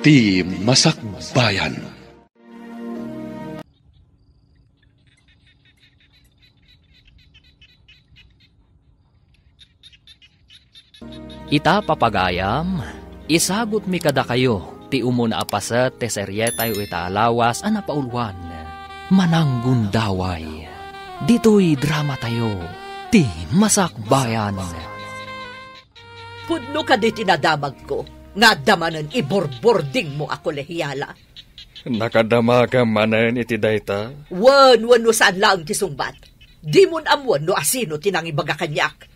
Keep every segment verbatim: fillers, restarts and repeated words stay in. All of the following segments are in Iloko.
Ti Masakbayan. Ita, papagayam, isagutmi kadakayo ti umuna a paset ti serietayo ita a lawas a napauluan, Mananggundaway. Ditoy dramatayo, Ti Masakbayan. Pudno kadi ti nadamagko nga adda manen iborbordingmo a kolehiala? Nakadamagam manen iti dayta? Wen, wenno saan laeng ti sungbat. Dimon ammoen no asino ti nangibaga kaniak.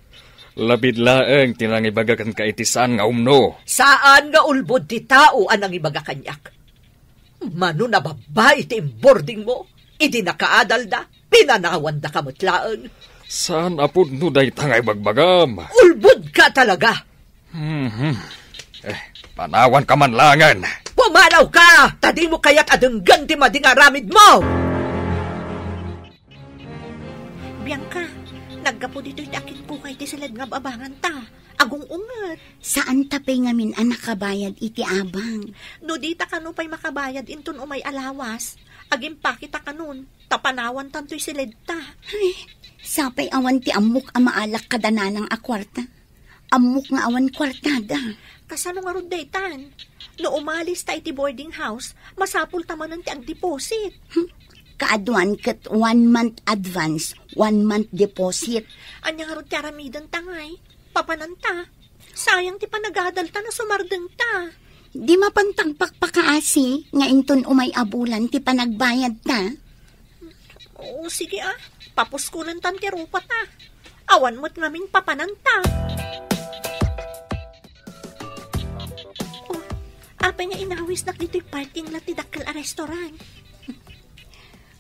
Lapid laeng ti nangibaga kenka iti saan nga umno. Saan nga ulbod ti tao a nangibaga kaniak. Mano a babbai ti imbordingmo, idi nakaadalda, pinanawandaka met laeng. Saan a pudno dayta nga ibagbagam. Ulbodka talaga! Mhm. Eh, panawanka man laengen. Pumanawka! Ta dimo kayat a denggen ti madi nga aramidmo! Bianca, naggapu ditoy ti akinkukay ti siled nga ababanganta. Agung-unget. Saanta pay ngamin a nakabayad iti abang. No dita kano pay makabayad inton umay a lawas, agimpaketa kanon, ta panawantan toy siledta. Ay, sapay awan ti ammok a maalak kada nanang a kuarta. Ammok nga awan kuartada. Kasano ngarud daytan? No umalista iti boarding house, masapulta manen ti agdeposit. Hmm. Kaaduan ket one month advance, one month deposit. Ania ngarud ti aramidenta ngay? Papananta. Sayang ti panagadalta no sumardengta. Di mapan ti agpakpakaasi nga inton umay a bulan ti panagbayadta? Oo, sige a. Papuskonentan ti rupata. Awan met ngamin papananta. Oh, apay nga inawisnak ditoy parking lot ti dakkel a restaurant?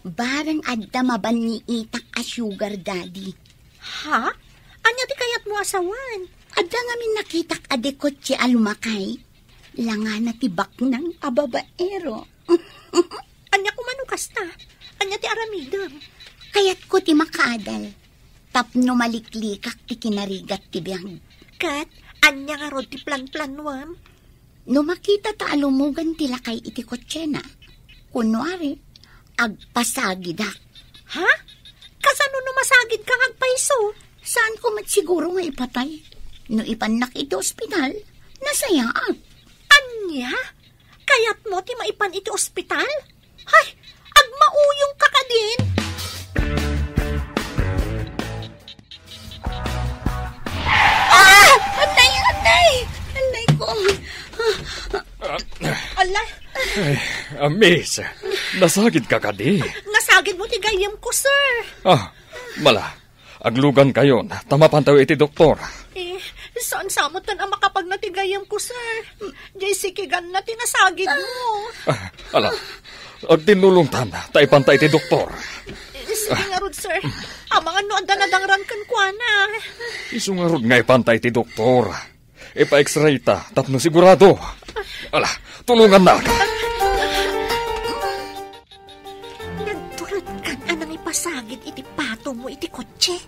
Bareng adda mabanniitak a sugar daddy. Ha? Ania ti kayatmo a sawen? Adda ngamin nakitak a dekotse a lumakay. Langana ti baknang a babaero. Ania koma no kasta? Ania ti aramidem? Kayatko ti makaadal tapno maliklikak ti kinarigat ti biag. Ket ania ngarud ti planplanuem? No makitata a lumugan ti lakay iti kotsena, kunwari, agpasagidak. Ha? Kasano no masagidka nga agpayso? Saanko met siguro nga ipatay. No ipannak iti ospital, nasayaat. Ania? Kayatmo ti maipan iti ospital? Hay, agmauyongka kadin! Ah! Anay, anay! Anay ko! Ala! Ay, ah, miss, nasagidka kadi? Nasagidmo ti gayyemko, sir. Ah, mala, aglugankayon, ta mapantayo iti doktor. Eh, saan sa met a makapagna ti gayyemko, sir? Jay sikiganna ti nasagidmo. Ah, ala, agtinnulongtan, ta ipanta iti doktor. Eh, sige ngarud, sir. Amangan no adda nadangran kenkuana. Isu ngarud nga ipanta iti doktor. Ipa-X-ray ta tapno sigurado. Ala, tulongannak. Nagturotkan a nangipasagid iti patongmo iti kotse.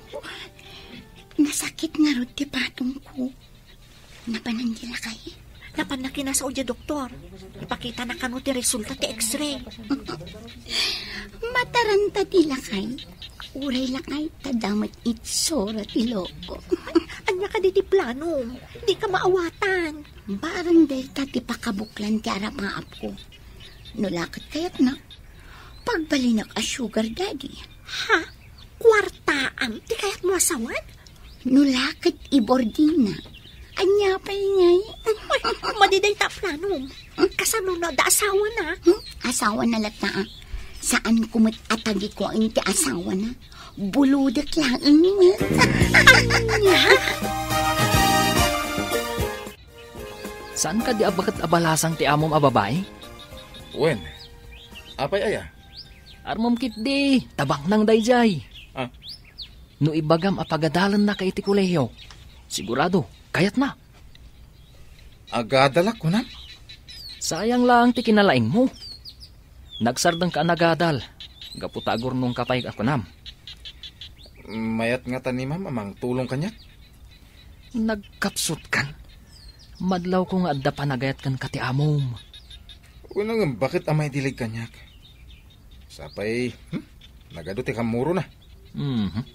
Nasakit ngarud ti patongko. Napanan ti lakay. Napanna kinasao diay doktor. Ipakitana kano ti resulta ti X-ray. Mataranta ti lakay. Uray lakay, ta damet itsura ti loko. Ania kadi ti planom? Dika maawatan. Bareng dayta ti pakabuklan ti arapaapko. No la ket kayatna, pagbalinak a sugar daddy. Ha? Kuartaam ti kayatmo a sawen? No la ket ibordingna. Ania pay ngay? Ay, madi dayta a planom. Kasano no adda asawana? Hmm? Asawana latta, a. Saanko met a tagikuan ti asawana. Bulodek laeng met. Ania? Saan kadi a baket a balasang ti amom a babai? Wen, apay aya? Armom ketdi, ta baknang daydiay. Ah. No ibagam a pagadalennaka iti kolehio, sigurado, kayatna. Agadalak, kunam? Sayang laeng ti kinalaingmo. Nagsardengka a nagadal, gapu ta agurnongka pay a kunam. Mayat ngata ni Ma'am a mangtulong kaniak? Nagkapsutkan. Madlawko nga adda panagayat kenka ti amom. Kuna ngem baket a maidilig kaniak. Sapay, hmm? Nagadu ti kamurona. Mhm.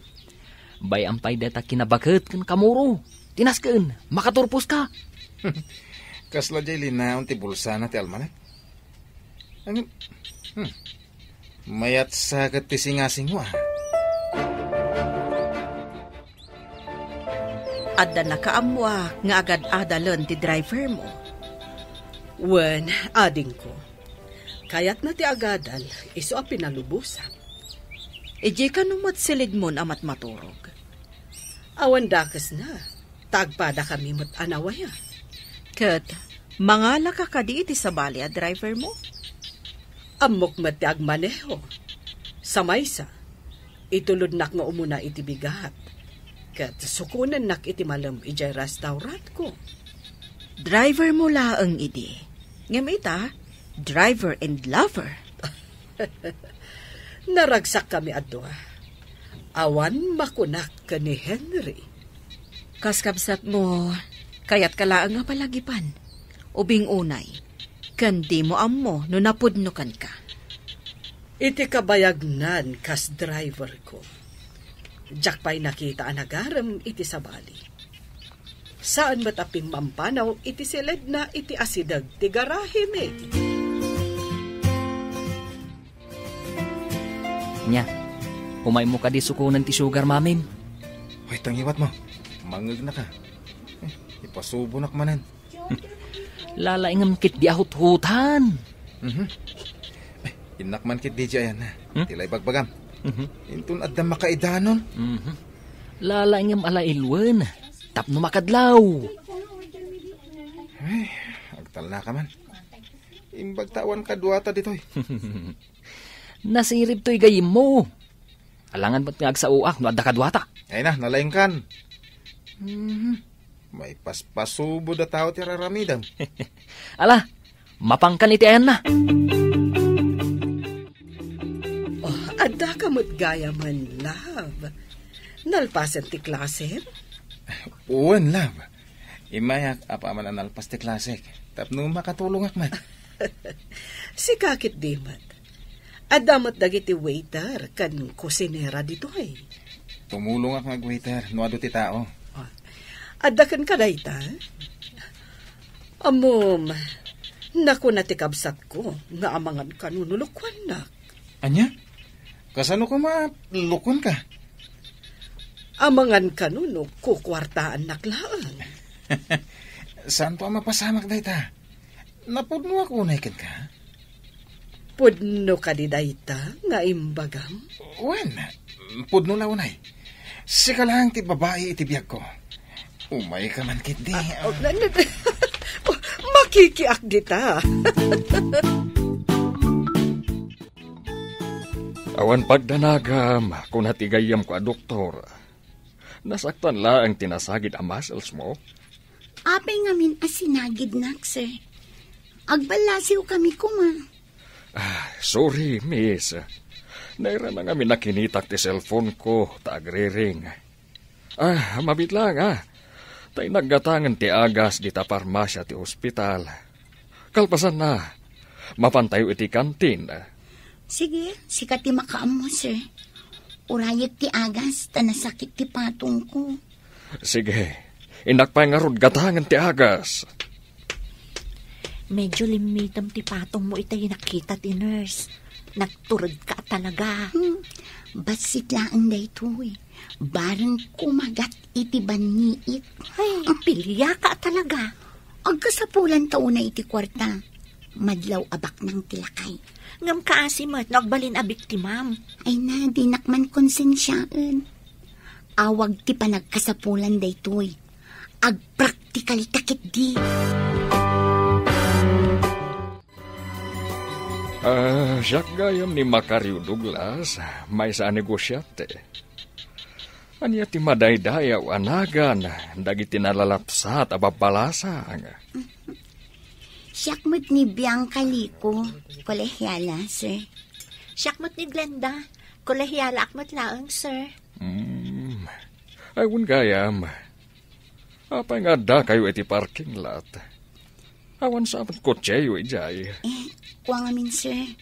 Bay-am pay dayta kinabaket ken kamuro. Tinasken, makaturposka. Kasla diay linaon ti bulsana ti almanak. Ang, hmm. Mayat sa ket ti singasingo, ah. Adda nakaammoak nga agad-adalen ti driver mo. Wen, adingko. Kayatna ti agadal, isu a pinalubosak. Idiay kano met silidmon a matmaturog. Awan dakesna, ta agpadakami met a nawaya. Ket mangalaka kadi iti sabali a driver mo? Ammok met ti agmaneho. Sa maysa, itulodnak nga umuna iti bigat. Ket sukonennak iti malem idiay restaurantko. Driver mo laeng idi. Ngem ita, driver and lover. Naragsakkami a dua. Awan makunak ken ni Henry. Kas kabsatmo, kayatka laeng a palagipan. Ubing unay, ken dimo ammo no napudno kenka. Iti kabayagnan kas driverko, diak pay nakita a nagarem iti sabali. Saan met a pimmampanaw iti siledna iti asideg ti garahemi. Nia, umaymo kadi sukonen ti sugar, mamim? Hoy, tangiwat mo. Mangegnaka. Eh, ipasubonak manen. Lalaingem ketdi a huthutan. Mhm. Eh, innak man ketdi diay ayanna. Hmm? Ti la ibagbagam. Mhm. Inton adda makaidanon. Mhm. Lalaingem a la iluen. Tapno makadlaw. Ay, agtalnaka man. Imbag ta awan kaduata ditoy. Nasirib toy gayyemmo. Alangan met nga agsaoak no adda kaduata. Ay na, nalaingkan. Mhm. Maipaspasubo da tao ti raramidem. Ala, mapangkan iti ayanna. Oh, adda ka met gayamen, love. Nalpasen ti klasem? Wen, love. Immayak apaman a nalpas ti klasek. Tapno makatulongak met. Sika ketdi met. Adda met dagiti waiter ken kusinera ditoy. Tumulongak nga agwaiter no adu ti tao. Ah, adda kenka dayta? Ammom, nakuna ti kabsatko nga amangan kano no lukuannak. Ania? Kasano koma lukuanka? Amangan kano no kukuartaannak laeng. Saanto a mapasamak dayta? Napudnoak unay kenka? Pudno kadi dayta nga imbagam? Wen, pudno la unay. Sika laeng ti babai iti biagko. Umayka man ketdi. Ah, oh, na-, na-, oh, makikiak dita. Awan pagdanagam, kuna ti gayyemko a doktor. Nasaktan laeng ti nasagid a muscles mo? Apay ngamin a sinagidnak, sir? Agballasiwkami koma. Ah, sorry, miss. Nairana ngamin a kinitak ti cellphone ko, ta agriring. Ah, mabiit laeng, ah. Ta innak gatangen ti agas dita parmasia ti ospital. Kalpasanna, mapantayo iti kantin. Sige, sika ti makaammo, sir. Urayek ti agas, ta nasakit ti patongko. Sige, innak pay ngarud gatangen ti agas. Medyo limmitem ti patongmo itay nakita ti nurse. Nagturedka talaga. Hmm, bassit laeng daytoy. Bareng kumagat iti banniit. Ay, piliaka talaga. Agkasapulan ta unay iti kuarta. Madlaw a baknang ti lakay. Ngem kaasi met no agbalin a biktimam. Ay na, dinak man konsensiaen. Awag ti panagkasapulan daytoy. Agpraktikal ta ketdi. Ah, siak gayam ni Macario Douglas, maysa a negosiante. Ania ti madaydayaw a nagan dagiti nalalapsat a babbalasang? Siak met ni Bianca Lico, kolehiala, sir. Siak met ni Glenda, kolehialaak met laeng, sir. Hmm. Ay, wen gayam. Apay nga addakayo iti parking lot? Awan sa met kotseyo idiay. Eh, Kua ngamin, sir.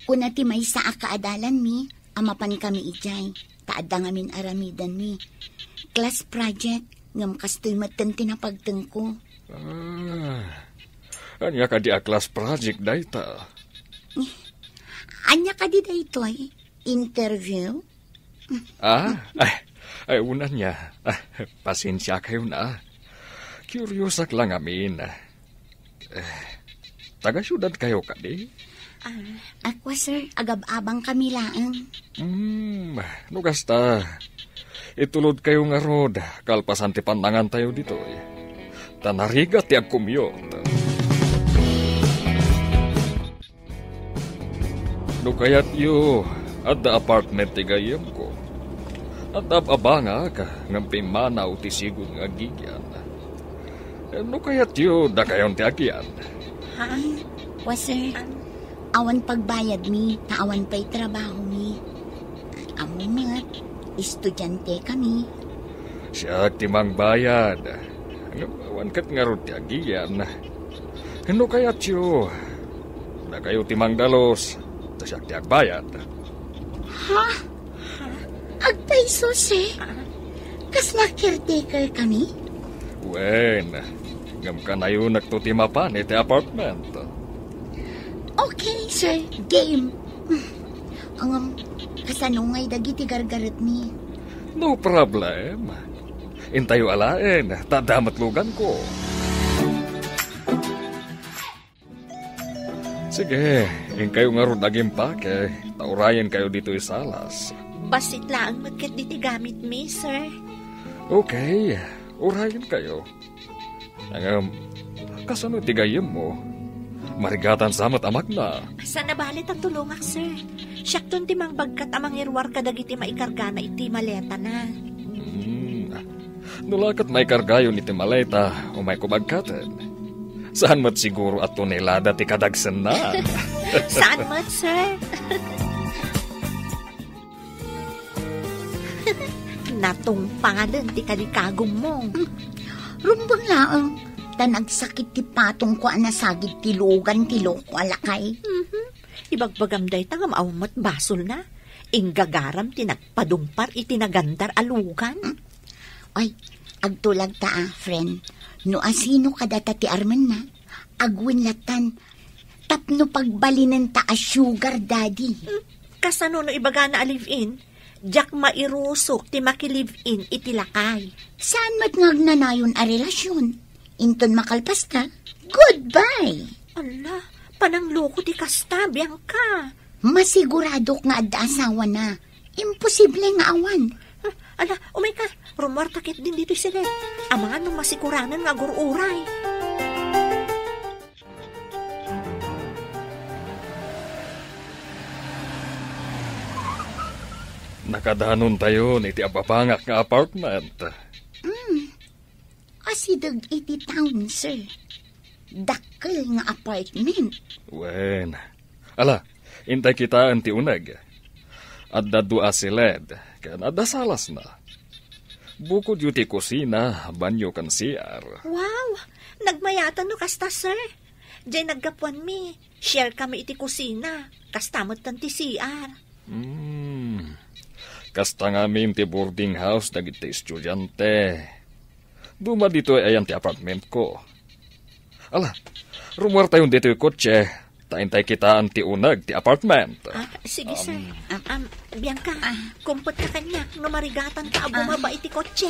Kuna ti maysa a kaadalanmi a mapankami idiay, ta adda ngamin aramidenmi. Class project, ngem kastoy metten ti napagtengko. Ah, ania kadi a class project dayta? Ania kadi daytoy? Interview? Ah, ay, ay, unanna. Ah, pasensiakayon. Kuriosak la ngamin. Eh, taga-siudadkayo kadi? Ah, kua, sir, agab-abangkami laeng. Hmm, no kasta, itulodkayo ngarud, kalpasan ti pannangantayo ditoy. Ta narigat ti agcommute. No kayatyo, adda apartment ti gayyemko. Adda ab-abangak, ngem pimmanaw ti sigud nga aggigyan. No kayatyo, dakayon ti agian. Ha? Wa, sir. Awan pagbayadmi, ta awan pay trabahomi. Ammo met, estudiantekami. Siak ti mangbayad. Ngem awan ket ngarud ti agian. No kayatyo, dakayo ti mangdalus, ta siak ti agbayad. Ha? Agpayso, sir? Kasla caretaker kami? Wen, ngem kanayonakto ti mapan iti apartment. Okay, sir. Game. Ngem, kasano ngay dagiti gargaretmi? No problem. Intayo alaen, ta adda met luganko. Sige, inkayo ngarud agimpake, ta urayenkayo ditoy salas. Bassit laeng met ketdi ti gamitmi, sir. Okay, urayenkayo. Ngem, kasano ti gayyemmo? Marigatan sa met a magna. Saan a bale ta tulongak, sir. Siakton ti mangbagkat a mangiruar kadagiti maikargana iti maletana. Hmm. No la ket maikargayon iti maleta, umayko bagkaten. Saan met siguro a tonelada ti kadagsenna. Saan met, sir? Natungpalen ti kalikagummo. Rumbeng laeng, ta nagsakit ti patongko a nasagid ti lugan ti loko a lakay. Mhm. Ibagbagam dayta ngem awan met basolna. Inggagaram ti nagpadungpar iti nagandar a lugan. Ay, agtulag ta, ah, friend. No asino kadata ti armenna, agwen lattan tapno pagbalinenta a sugar daddy. Hmm, kasano no ibagana a live-in? Diak mairusok ti maki-live-in iti lakay. Saan met nga agnanayon a relasyon? Inton makalpasta, goodbye! Ala, panangloko ti kasta, Bianca. Masiguradok nga adda asawana. Imposible nga awan. Ah, ala, umayka. Rumuarta ketdin ditoy siled. Amangan no masiguranan nga agur-uray. Nakadanontayon iti ababangak nga apartment. Mm. Asideg iti town, sir. Dakkel nga apartment. Wen. Ala, intay kitaen ti uneg. Adda dua a siled, ken adda salasna. Bukodyo ti kusina, banyo, ken C R. Wow! Nagmayatan no kasta, sir. Diay naggapuanmi, share kami iti kusina. Kasta metten ti C R. Hmm. Kasta ngamin ti boarding house dagiti estudiante. Duma ditoy ayan ti apartmentko. Ala, rumuartayon ditoy kotse, ta intay kitaen ti uneg ti apartment. Ah, sige, sir. Um, Am, am, Bianca, kumpetka kaniak no marigatanta a bumaba iti kotse.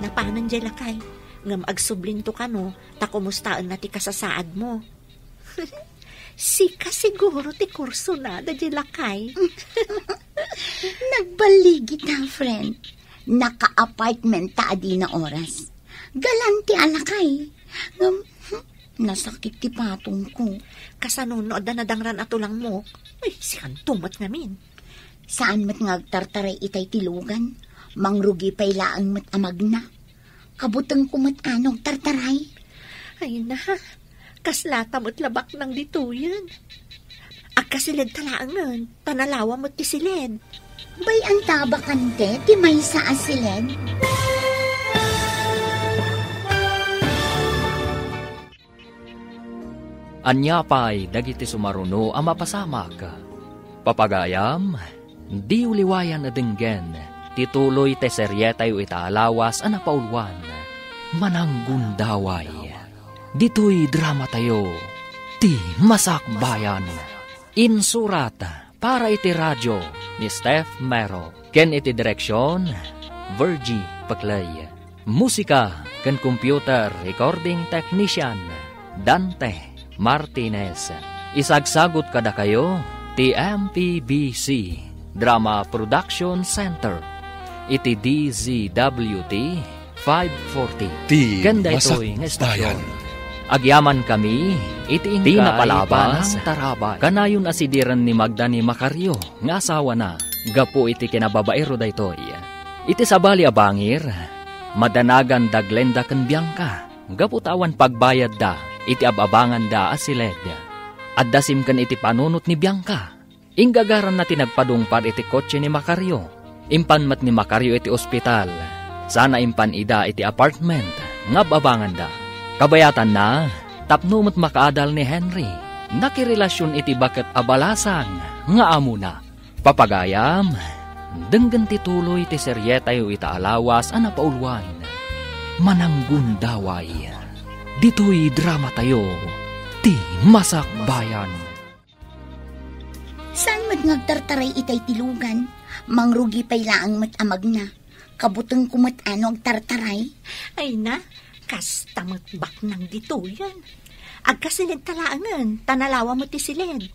Napanen diay lakay, ngem agsublinto kano ta kumustaenna ti kasasaadmo. Sika siguro ti kursunada diay lakay. Nagballigita, friend. Naka-apartment ta a dina oras. Galante a lakay. Ngem, hmm, nasakit ti patongko. Kasano no adda nadangran a tulangmo? Ay, sikanto met ngamin. Saan met nga agtartaray itay ti lugan? Mangrugi pay laeng met a magna. Kabutengko met a no agtartaray. Ay na, kaslata met la baknang ditoyen. Agkasiled ta laengen, ta nalawa met ti siled. Bay-anta a bakante ti maysa a siled? Ania pay dagiti sumaruno a mapasamak? Papagayam, diyo liwayan a denggen ti tuloy ti serietayo ita a lawas a napauluan, Mananggundaway. Ditoy dramatayo, Ti Masakbayan. Insurat para iti radio ni Steph Mero ken iti direksion, Virgie Peclay. Musika ken computer recording technician, Dante Martinez. Isagsagut kadakayo ti M P B C Drama Production Center iti D Z W T five forty. Ti Ken daytoy nga masakbayan. Estasyon, agyamankami iti Ti ingkay napalabas, panangtarabay. Kanayon a sidiren ni Magda ni Macario nga asawana gapu iti kinababaero daytoy. Iti sabali a bangir, madanagan da Glenda ken Bianca gapu ta awan pagbayadda iti ab-abanganda a siled. Adda simken iti panunot ni Bianca. Inggagaranna ti nagpadungpar iti kotse ni Macario. Impan met ni Macario iti ospital, sana impan ida iti apartment nga ab-abanganda. Kabayatanna, tapno met makaadal ni Henry, nakirelasion iti baket a balasang nga amona. Papagayam, denggen ti tuloy ti serietayo ita a lawas a napauluan, Mananggundaway. Ditoy dramatayo, Ti Masakbayan. Saan met nga agtartaray itay ti lugan? Mangrugi pay laeng met a magna. Kabutengko met a no agtartaray. Ay na, kasta met baknang ditoyen. Agkasiled ta laengen, ta nalawa met ti siled.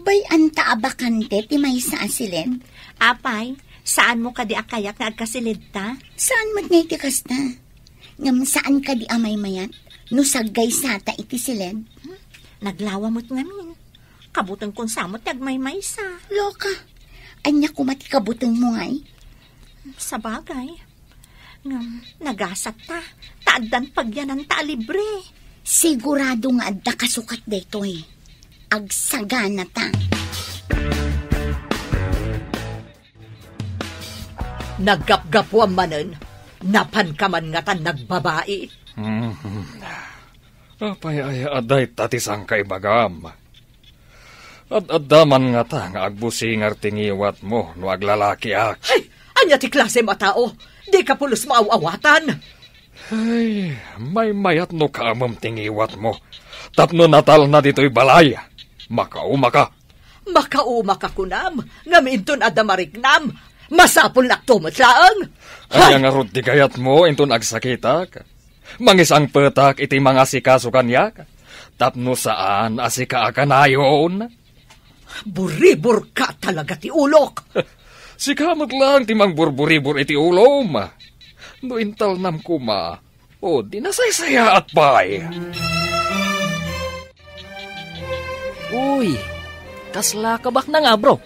Bay-anta a bakante ti maysa a siled? Apay, saanmo kadi a kayat nga agkasiled ta? Saan met nga iti kasta? Ngem saan kadi a maymayat no saggaysata iti siled? Hmm? Naglawa met ngamin. Kabutengkon sa met ti agmaymaysa. Loka, ania koma ti kabutengmo ngay? Sabagay. Ngem, nagasat ta, ta addan pagyananta a libre. Sigurado nga adda kasukat daytoy. Agsagana ta. Naggapgapuam manen, napanka man ngatan nagbabai. Mhm. Apay aya a dayta ti sangkaibagam? Ad-adda man ngata nga agbusingar ti ngiwatmo no aglalakiak. Ay, ania ti klasem a tao? Dika pulos maaw-awatan. Ay, maymayat no kaamem ti ngiwatmo. Tapno natalna ditoy balay, makaumaka. Makaumaka kunam, ngem inton adda mariknam, masapullakto met laeng. Ania ngarud ti kayatmo inton agsakitak? Mangisangpetak iti mangasikaso kaniak, tapno saan a sika a kanayon? Buriburka talaga ti ulok. Sika met laeng ti mangburburibur iti ulom. No intalnam koma, o di nasaysayaat pay. Uy, kasla kabaknang, bro?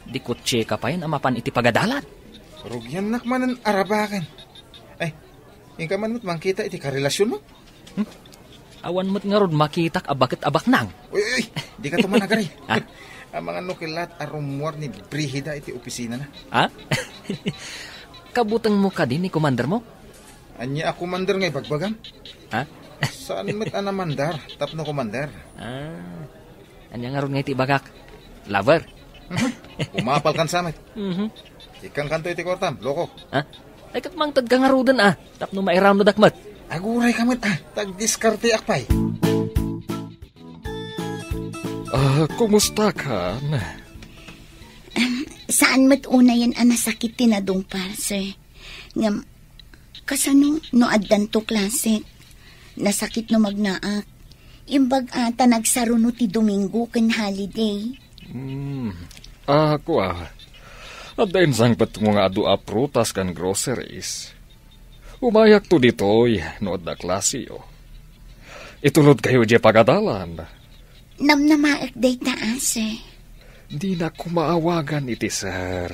Di kotseka pay a mapan iti pagadalan. Rugiannak manen arabaken. Ay, inka man met mangkita iti karelasionmo? Hmm? Awan met ngarud makitak a baket a baknang. Uy, uy, dika tumanagari. Ha? Amangan no kellat a rummuar ni Brigida iti opisinana. Ha? Kabutengmo kadi ni komandermo? Ania a komander nga ibagbagam? Ha? Saan met a namandar tapno komander? Ah. Ania ngarud nga iti ibagak? Lover? Mhm. Umapalkan sa met. Mhm. Ikkankanto iti kuartam, loko. Ha? Ay, ket mangtedka ngaruden, ah, tapno mairamnodak met. Aguray ka met, ah, ta agdiskarteak pay. Ah, kumusta kan? Em, saan met unayen a nasakit ti nadungpar, sir. Ngem, kasano no addanto klasek? Nasakit no magnaak. Imbag a ta nagsaruno ti Domingo ken holiday. Hmm. Ah, kua. Adda insangpetmo nga adu a prutas ken groceries. Umayakto ditoy no adda klaseyo. Itulodkayo idiay pagadalan. Namnamaek dayta, a, sir. Dinak koma awagan iti sir.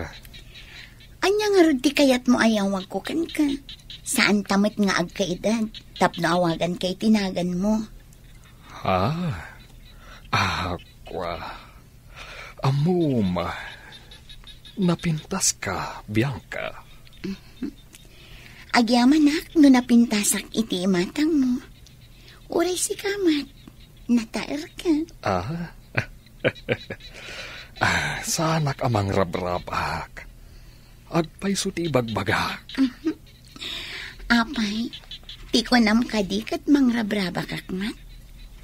Ania ngarud ti kayatmo a yawagko kenka? Saanta met nga agkaedad tapno awaganka iti naganmo. Ha? Ah, kua. Ammom, napintaska, Bianca. Agyamanak no napintasak iti imatangmo. Uray sika met. Nataerka. Ah? Ah, saanak a mangrabrabak. Agpayso ti ibagbagak. Apay, ti kunam kadi ket mangrabrabakak met?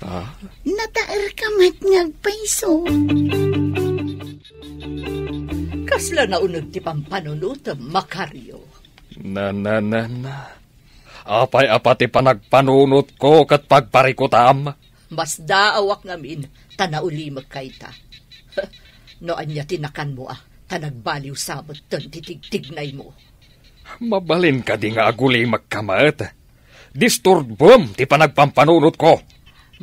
Ah? Nataerka met nga agpayso. Kasla nauneg ti pampanunotem, Macario. Na, na, na, na. Apay a pati panagpanunotko ket pagparikutam? Masdaawak ngamin ta naulimek kayta. No ania ti nakanmo a, ta nagbaliw sa metten ti tigtignaymo. Mabalin kadi nga agulimekka met? Disturbem ti panagpampanunotko.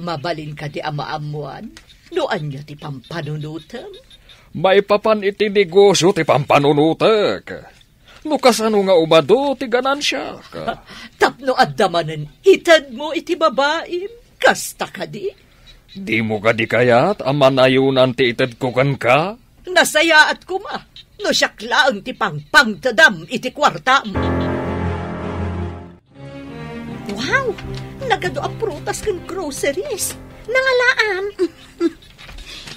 Mabalin kadi a maammoan no ania ti pampanunotem? Maipapan iti negosio ti pampanunotek. No kasano nga umadu ti ganansiak? Tapno adda manen itedmo iti babaim, kasta kadi? Dimo kadi kayat a manayonan ti itedko kenka? Nasayaat koma no siak laeng ti pangpangtedam iti kuartam. Wow! Nagadu a prutas ken groceries. Nangalaam.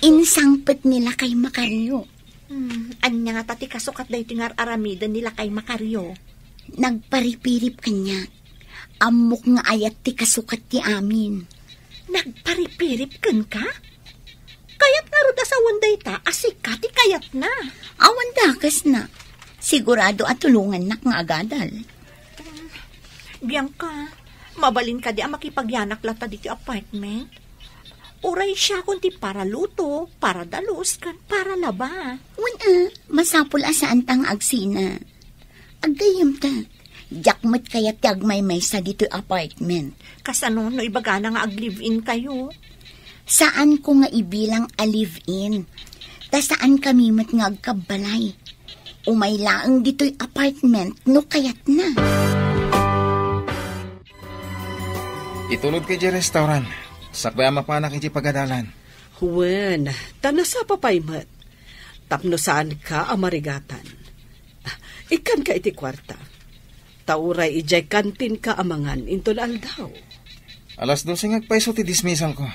Insangpet ni Lakay Macario. Hmm, ania ngata ti kasukat daytoy nga ar-aramiden ni Lakay Macario? Nagparipirip kaniak. Ammok nga ayat ti kasukat ti amin. Nagparipirip kenka? Kayat ngarud a sawen dayta a sika ti kayatna. Awan dakesna. Sigurado a tulongannak nga agadal. Bianca, mabalin kadi a makipagyanak latta ditoy apartment? Uray siakon ti paraluto, paradalus, ken paralaba. Wen a, masapul a saanta nga agsina. Aggayyemta, diak met kayat ti agmaymaysa ditoy apartment. Kasano no ibagana nga ag-live-inkayo? Saanko nga ibilang a live-in. Ta saankami met nga agkabbalay. Umay laeng ditoy apartment no kayatna. Itulodka idiay restaurant. Sakbay a mapanak idiay pagadalan. Wen, ta nasapa pay met. Tapno saanka a marigatan. Ah, ikkanka iti kuarta. Ta uray idiay kantinka a mangan inton aldaw. Alas dose nga agpayso ti dismissalko.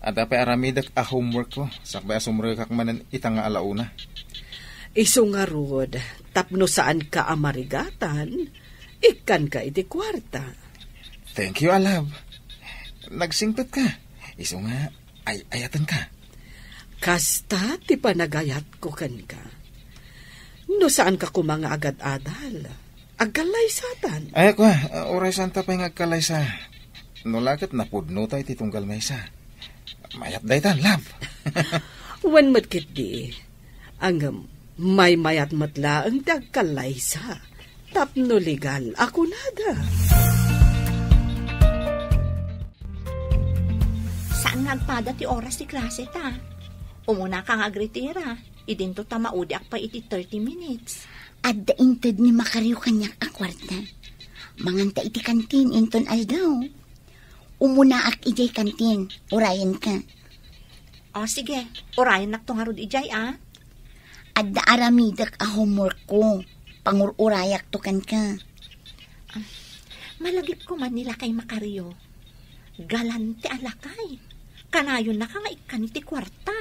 Adda pay aramidek a homeworkko, sakbay a sumrekak manen ita nga alauna. Isu ngarud, tapno saanka a marigatan, ikkanka iti kuarta. Thank you, a love. Nagsingpetka. Isu nga, ay-ayatenka. Kasta ti panagayatko kenka. No saanka koma nga agad-adal, agkallaysatan. Ay, kua, uray saanta pay nga agkallaysa. No la ket napudnota iti tunggal maysa. Mayat daytan, love. Wen met ketdi. Ngem, maymayat met laeng ti agkallaysa. Tapno legal a kunada. Saan nga agpada ti oras ti klase ta? Umunaka nga agretira. Idinto ta maudiak pay iti thirty minutes. Adda inted ni Macario kaniak a kuarta. Manganta iti kantin inton aldaw. Umunaak idiay kantin, urayenka. O, sige, urayennakto ngarud idiay, a. Adda aramidek a homeworkko. Pangur-urayakto kenka. Ah, malagipko man ni Lakay Macario. Galante a lakay. Kanayonnaka nga ikkan iti kuarta.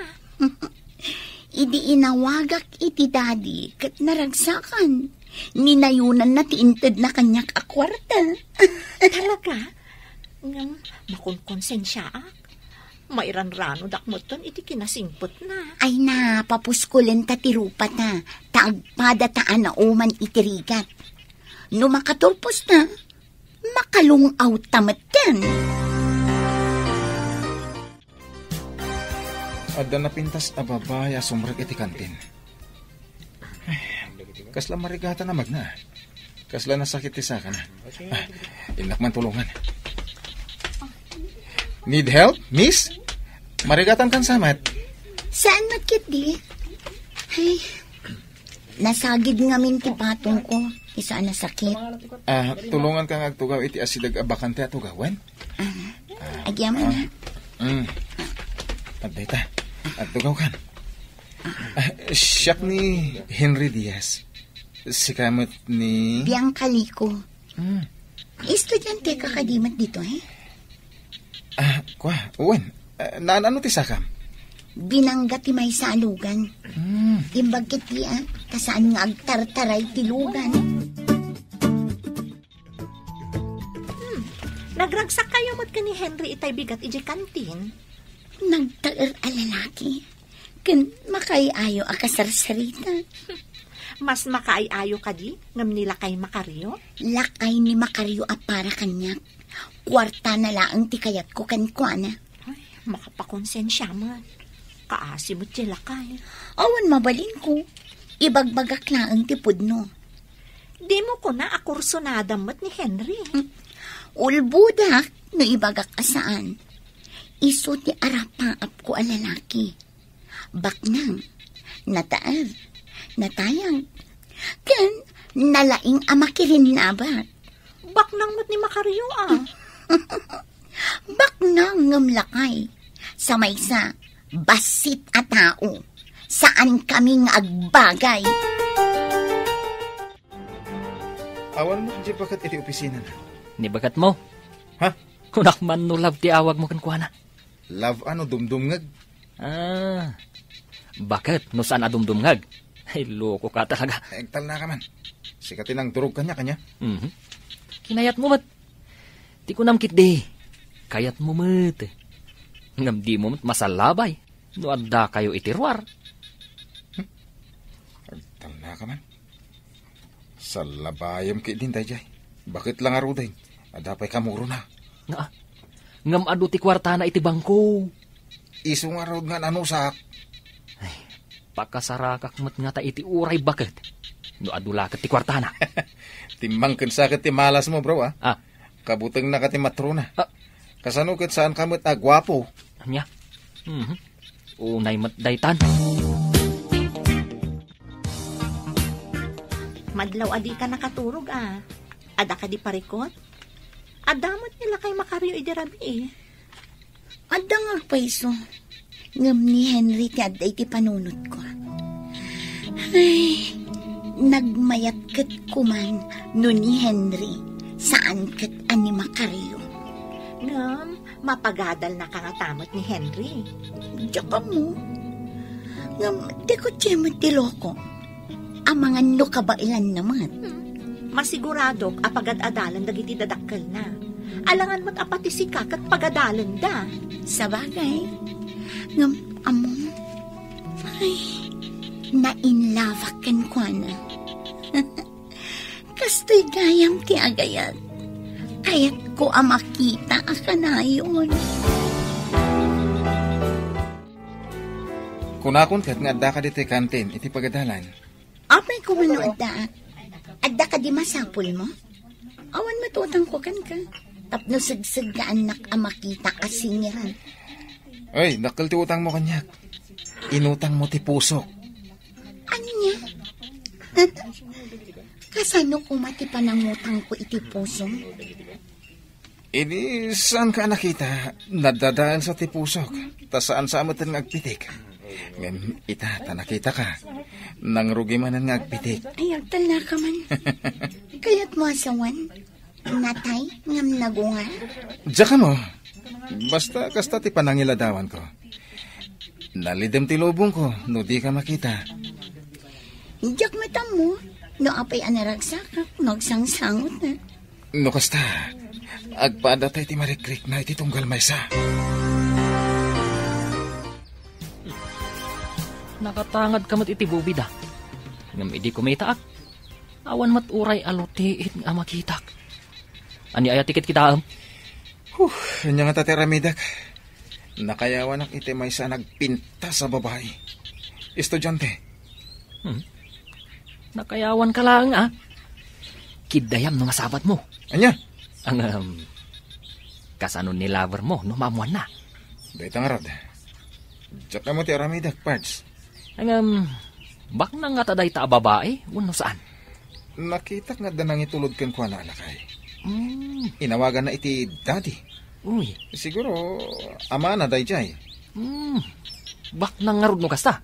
Idi inawagak iti daddy ket naragsakan, ninayonanna ti intedna kaniak a kuarta. Talaga? Ngem, makonkonsensiaak. Mairanranodak metten iti kinasingpetna. Ay na, papuskolenta ti rupata, ta agpadata a nauman iti rigat. No makaturposta, makalung-awta metten. Adda napintas a babai a sumrek iti kantin. Ay, kasla marigatan a magna. Kasla nasakit ti sakana. Ah, innak man tulongan. Need help, miss? Marigatan kan samat? Saan met ketdi? Ay, nasagid ngamin ti patongko. Isu a nasakit. Ah, tulonganka nga agtugaw iti asideg a bakante a tugawen? Ah, agyaman, ah, ha? Mm. Adda ita. Agtugawkan. Ah, siak ni Henry Diaz. Sika met ni Bianca Lico. Mm. Estudianteka kadi met ditoy, eh? Ah, kua, wen, ah, naan-ano ti sakam? Binangga ti maysa a lugan. Hmm. Imbag ket di, ah, ta saan nga agtartaray ti lugan. Hmm. Nagragsakkayo met ken ni Henry itay bigat idiay kantin? Nagtaer a lalaki. Ken makaay-ayo a kasarsarita. Mas makaay-ayo kadi ngem ni lakay Macario? Lakay ni Macario a para kaniak. Kuartana laeng ti kayatko kenkuana. Ay, makapakonsensia met. Kaasi met ti lakay. Awan mabalinko. Ibagbagak laeng ti pudno. Dimo kuna a kursunada met ni Henry. Hmm. Ulbodak no ibagak a saan. Isu ti arapaapko a lalaki. Baknang, nataer, natayag, ken nalaing a makirinnabat. Baknang met ni Macario, ah. Baknang ngem lakay. Sa maysa, bassit a tao. Saan kami nga agbagay. Awan met di baket iti opisina na. Ni baketmo? Ha? Kunak man no love ti awagmo kenkuana. Love a no dumdumngeg? Ah, baket no saan a dumdumngeg? Ay, loko ka talaga. Agtalna ka man. Sika ti nangturog kaniak, ania? Mhm. Kinayatmo met. Ti kunam ketdi, kayatmo met. Ngem dimo met masallabay no addakayo iti ruar. Hmm? Agtalna ka man. Sallabayem ketdin daydiay. Baket la ngaruden. Adda pay kamurona. Naa, ngem adu ti kuartana iti bangko. Isu ngarud nga nanusak. Ay, pakasarakak met ngata iti uray baket. No adu la ket ti kuartana. Timmangken sa ket ti malasmo, bro, ah. Ah. Kabutengnaka ti matrona. Ah. Kasano ket saanka met a guapo? Ania? Mhm. Unay met daytan. Madlaw a dika nakaturog, ah. Adda kadi parikut? Adda met ni lakay Macario idi rabii. Adda nga agpayso. Ngem ni Henry ti adda iti panunotko. Ay, nagmayat ket kuman no ni Henry, saan ket a ni Macario. Ngem, mapagadalnaka ngata met ni Henry. Diak ammo. Ngem, di kutse met ti loko. Amangan no kabaelanna met. Hmm. Masiguradok a pagad-adalan dagiti dadakkelna. Alangan met a pati sika ket pagadalenda. Sabagay. Ngem, ammo, ay, nainlabak kenkuana. Kastoy gayam ti agayat. Kayatko a makita a kanayon. Kunakon ket nga addaka ditoy kantin iti pagadalan. Apay koma no addaak? Adda kadi masapulmo? Awan met utangko kenka. Tapno segseggaannak a makita a singiran. Ay, dakkel ti utangmo kaniak. Inutangmo ti pusok. Ania? Kasano koma ti panangutangko iti pusom? Idi saanka a nakita, nadadaelsa ti pusok, ta saan sa metten nga agpitik. Ngem ita, ta nakitaka, nangrugi manen nga agpitik. Ay, agtalnaka man. Kayatmo a sawen? Natay ngem nagungar? Diak ammo. Basta kasta ti panangiladawanko. Nalidem ti lubongko no dika makita. Diak met ammo no apay a naragsakak no agsangsangot na. No kasta, agpaadda tay ti marikrikna iti tunggal maysa. Nakatangadka met iti bubida. Ngem idi kumitaak, awan met uray a lutiit nga makitak. Ania aya ti kitkitaem? Huh, ania ngata ti aramidek? Nakayawanak iti maysa a nagpintas a babai. Estudiante. Hmm. Nakayawanka laeng, a. Kiddayam no masabatmo. Ania? Ngem, kasano ni lovermo no maammoanna? Dayta ngarud. Diak ammo ti aramidek, Pards. Ngem, baknang ngata dayta a babai, wenno saan? Nakitak nga adda nangitulod kenkuana a lakay. Hmm. Inawaganna iti daddy. Uy. Siguro, amana daydiay. Hmm. Baknang ngarud no kasta.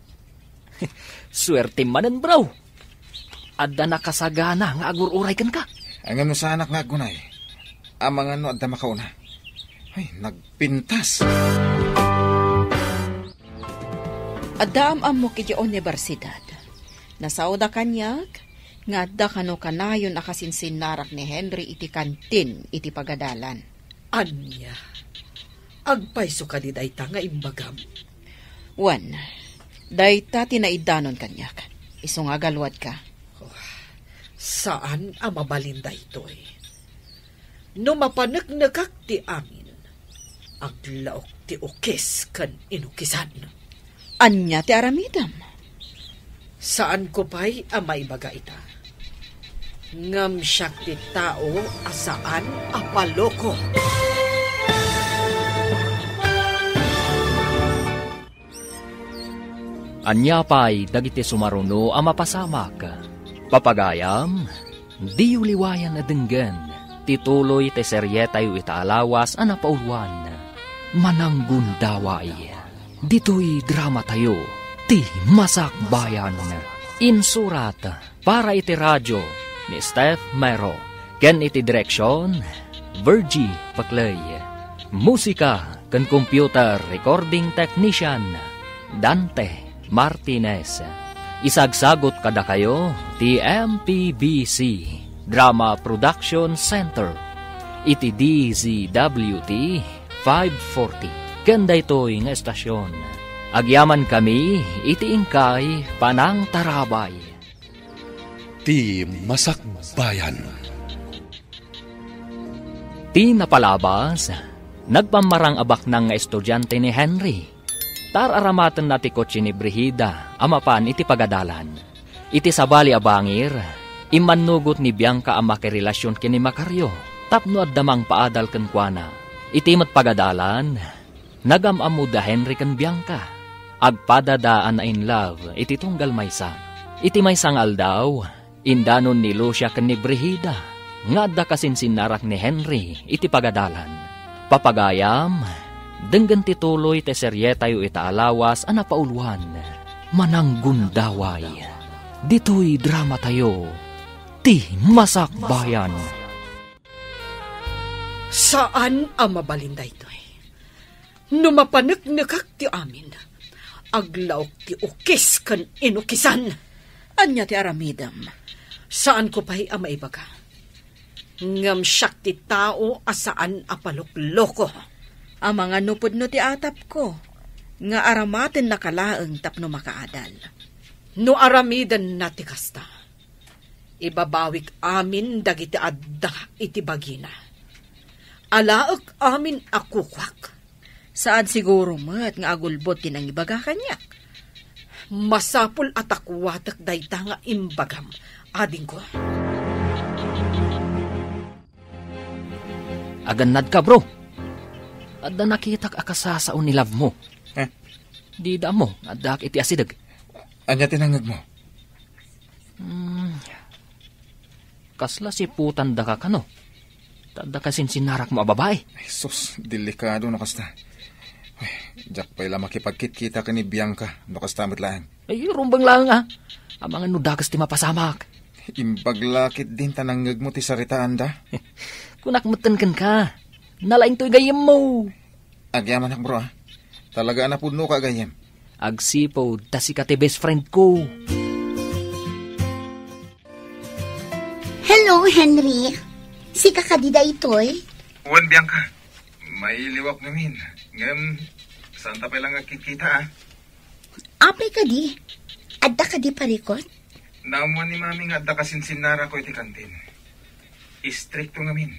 Suerte manen, bro. Adda nakasagana nga agur-uray kenka. Ngem no saanak nga aggunay, amangan no adda makauna. Nagpintas. Adda am-ammok iti universidad. Nasaoda kaniak nga adda kano kanayon a kasinsinnarak ni Henry iti kantin iti pagadalan. Ania? Agpayso kadi dayta nga imbagam? Wen, dayta ti naidanon kaniak. Isu nga agaluadka. Oh, saan a mabalin daytoy. No mapaneknekak ti amin, aglaok ti ukis ken inukisan. Ania ti aramidem? Saanko pay a maibaga ita. Ngem siak ti tao a saan a paloko. Ania pay dagiti sumaruno a mapasamak? Papagayam, diyo liwayan a denggen ti tuloy ti serietayo ita a lawas a napauluan, Mananggundaway. Ditoy dramatayo, Ti Masakbayan. Insurat para iti radio ni Steph Mero, ken iti direksion, Virgie Paclay. Musika ken computer recording technician, Dante Martinez. Isagsagot kadakayo ti M P B C Drama Production Center iti D Z W T five forty. Ken daytoy nga estasion, agyamankami iti inkay panangtarabay. Ti Masakbayan. Ti napalabas, nagpammarang a baknang nga estudiante ni Henry. Tar-aramatenna ti kotse ni Brigida a mapan iti pagadalan. Iti sabali a bangir, immannugot ni Bianca a makirelasion ken ni Macario tapno adda mangpaadal kenkuana. Iti met pagadalan, nagam-ammo da Henry ken Bianca. Agpadada a na-in love iti tunggal maysa. Iti maysa nga aldaw, indanon ni Lucia ken ni Brigida nga adda kasinsinnarak ni Henry iti pagadalan. Papagayam, denggen ti tuloy ti serietayo ita a lawas a napauluan, Mananggundaway. Ditoy dramatayo, Ti Masakbayan. Saan a mabalin daytoy. No mapaneknekak ti amin, aglaok ti ukis ken inukisan. Ania ti aramidem? Saanko pay a maibaga. Ngem siak ti tao a saan a palokloko. Amangan no pudno ti atapko, nga aramatennaka laeng tapno makaadal. No aramidenna ti kasta, ibabawik amin dagiti adda iti bagina. Alaek amin a kukuak. Saan siguro met nga agulbod ti nangibaga kaniak. Masapul a takuatek dayta nga imbagam, adingko. Agannadka, bro. Adda nakitak a kasasao ni love mo. Eh? Dida ammo nga addaak iti asideg. Ania ti nangngegmo? Hmm. Kasla siputandaka kano? Ta adda kasinsinnarakmo a babai? Ay, sus, delikado no kasta. Ay, diak pay la makipagkitkita ken ni Bianca no kasta met laeng. Ay, rumbeng laeng, a. Amangan no dakes ti mapasamak. Imbag la ketdin ta nangngegmo ti saritaanda. Kunak metten kenka, nalaingtoy gayyemmo. Agyamanak, bro, a. Talaga a napudnoka a gayyem. Agsipud ta sika ti best friend ko. Hello, Henry. Sika kadi daytoy? Wen, Bianca. Mailiwak ngamin. Ngem, saanta pay la nga agkitkita, a. Apay kadi? Adda kadi parikut? Naammuan ni Mami nga adda kasinsinnarakko iti kantin. Istrikto ngamin.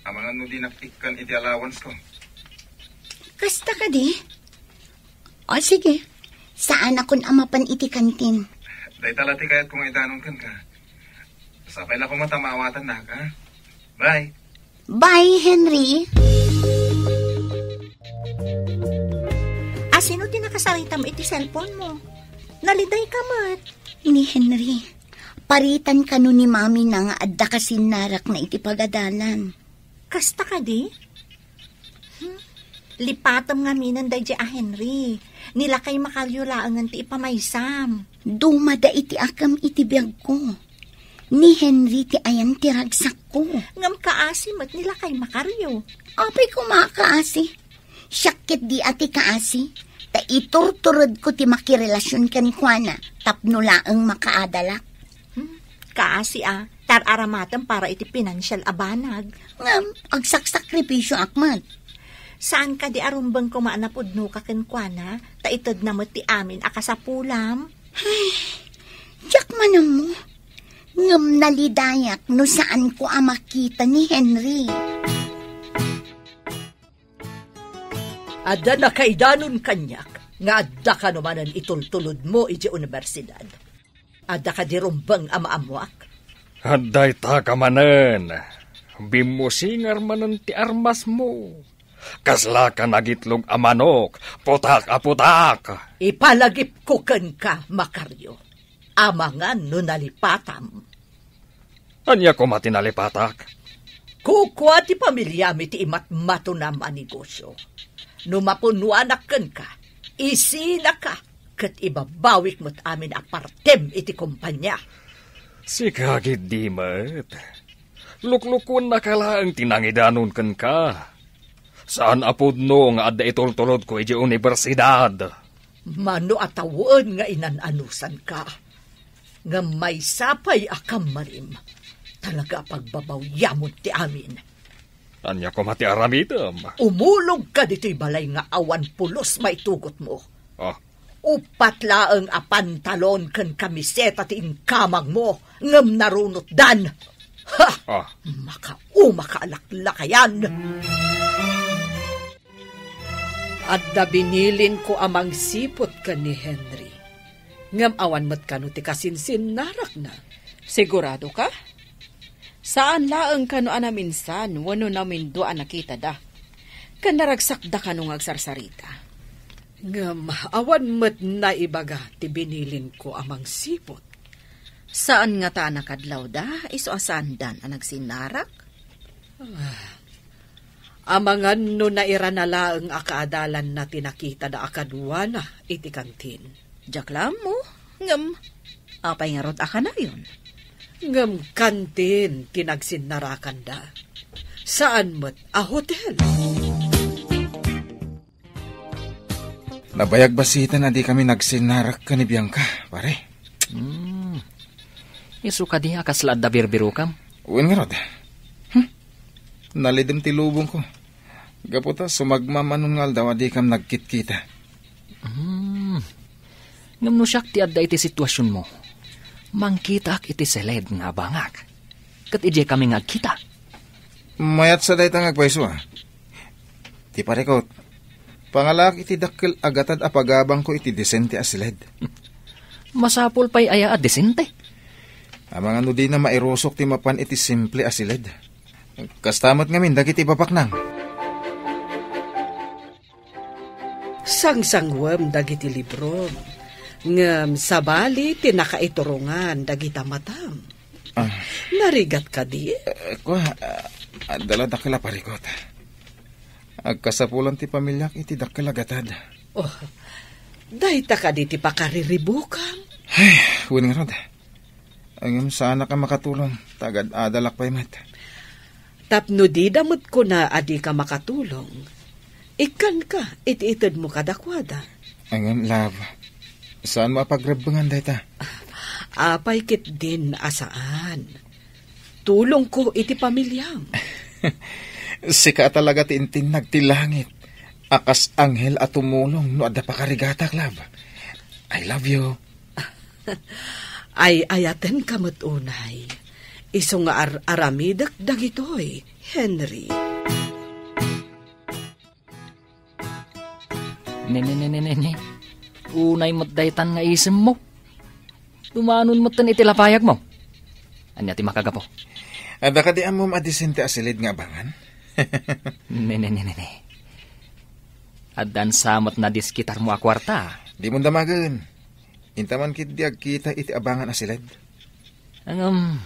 Amangan no dinak ikkan iti allowance ko. Kasta kadi? O, sige. Saanakon a mapan iti kantin. Dayta la ti kayatko nga idanon kenka. Sapay la koma ta maawatannak, a? Bye. Bye, Henry. Asino ti nakasaritam iti cellphone mo? Nalidayka met. Ni Henry, paritan kano ni Mami na nga adda kasinnarakna iti pagadalan. Kasta kadi? Hmm? Lipatem ngaminen daydi a Henry. Ni lakay Macario laengen ti ipamaysam. Dumada iti akem iti biagko. Ni Henry ti ayan ti ragsakko. Ngem kaasi met ni lakay Macario. Apay koma a kaasi? Siak ketdi a ti kaasi, ta iturturedko ti makirelasion kenkuana tapno laeng makaadalak. Hmm, kaasi a, tar-aramatem para iti pinansial a banag. Ngem, agsaksakripisioak met. Saan kadi a rumbeng koma a napudnoka kenkuana, ta itedna met ti amin a kasapulam? Ay, diak man ammo. Ngem nalidayak no saanko a makita ni Henry. Adda nakaidanon kaniak nga adda kano manen itultulodmo idiay universidad. Adda kadi rumbeng a maammoak? Adda ita ka manen. Bimmusingar manen ti armasmo. Kasla ka nagitlog a manok, putak a putak. Ipalagipko kenka, Macario. Amangan no nalipatam. Ania koma ti nalipatak? Kukua ti pamiliami ti imatmatonam a negosio. No mapunnoanak kenka, isilaka ket ibabawik met amin a partem iti kompania. Sika ketdi met. Luklukuennaka laeng ti nangidanon kenka. Saan a pudno nga adda itultulodko idiay universidad. Mano a tawen nga inan-anusanka. Ngem maysa pay a kammalim, talaga a pagbabawyamon ti amin. Ania koma ti aramidem? Umulogka ditoy balay nga awan pulos maitugotmo. Ah. Uppat laeng a pantalon ken kamiseta ti inkamangmo, ngem narunotdan. Ha! Ah. Makaumaka a laklakayan! Adda binilinko a mangsiput ken ni Henry, ngem awan met kano ti kasinsinnarakna. Sigurado ka? Saan laeng kano a naminsan wenno namindua a nakitada. Ken naragsakda kano nga agsarsarita. Ngem awan met naibaga ti binilinko a mangsiput. Saan ngata a nakadlawda, isu a saandan a nagsinnarak? Ah, amangan no nairana laeng a kaadalanna ti nakitada a kaduana iti kantin. Diak la ammo, ngem apay ngarud a kanayon? Ngem kantin ti nagsinnarakanda. Saan met a hotel. Nabayag basiten a dikami nagsinnarak ken ni Bianca, pare. Hmm. Isu kadi a kasla adda birbirokam? Wen ngarud. Hmm. Nalidem ti lubongko. Gapu ta sumagmamano nga aldaw a dikam nagkitkita. Hmm. Ngem no siak ti adda iti situasionmo, mangkitaak iti siled nga abangak. Ket idiay kami nga agkita. Mayat sa dayta nga agpayso, a. Ti parikot, pangalaak iti dakkel a gatad a pagabangko iti disente a siled. Masapul pay aya a disente? Amangan no dina mairusok ti mapan iti simple a siled. Kasta met ngamin dagiti ipapaknang. Sangsangwem dagiti librom, ngem sabali ti nakaiturongan dagita matam. Ah. Narigat kadi? Eh, kua, ah, adda la dakkel a parikot. Agkasapulan ti pamiliak iti dakkel a gatad. Oh, dayta kadi ti pakariribukam? Ay, wen ngarud. Ngem saanak a makatulong, ta agad-adalak pay met. Tapno dida met kuna a dika makatulong, ikkanka iti itedmo kadakuada. Ngem, love, saanmo a pagrebbengan dayta? Apay ketdin a saan? Tulongko iti pamiliam. Sika a talaga ti intinnag ti langit a kas anghel a tumulong no adda pakarigatak, love. I love you. Ay-ayatenka met unay. Isu nga ar-aramidek dagitoy, Henry. Ne, ne, ne, ne, ne, ne. Unay met daytan nga isemmo. Dumanon metten iti lapayagmo. Ania ti makagapu? Adda kadi ammom a disente a silid nga abangan? Ne, ne, ne, ne, ne. Addan sa met nadiskitarmo a kuarta. Di mon damagen. Intaman ketdi agkita iti abangan a silid. Ngem,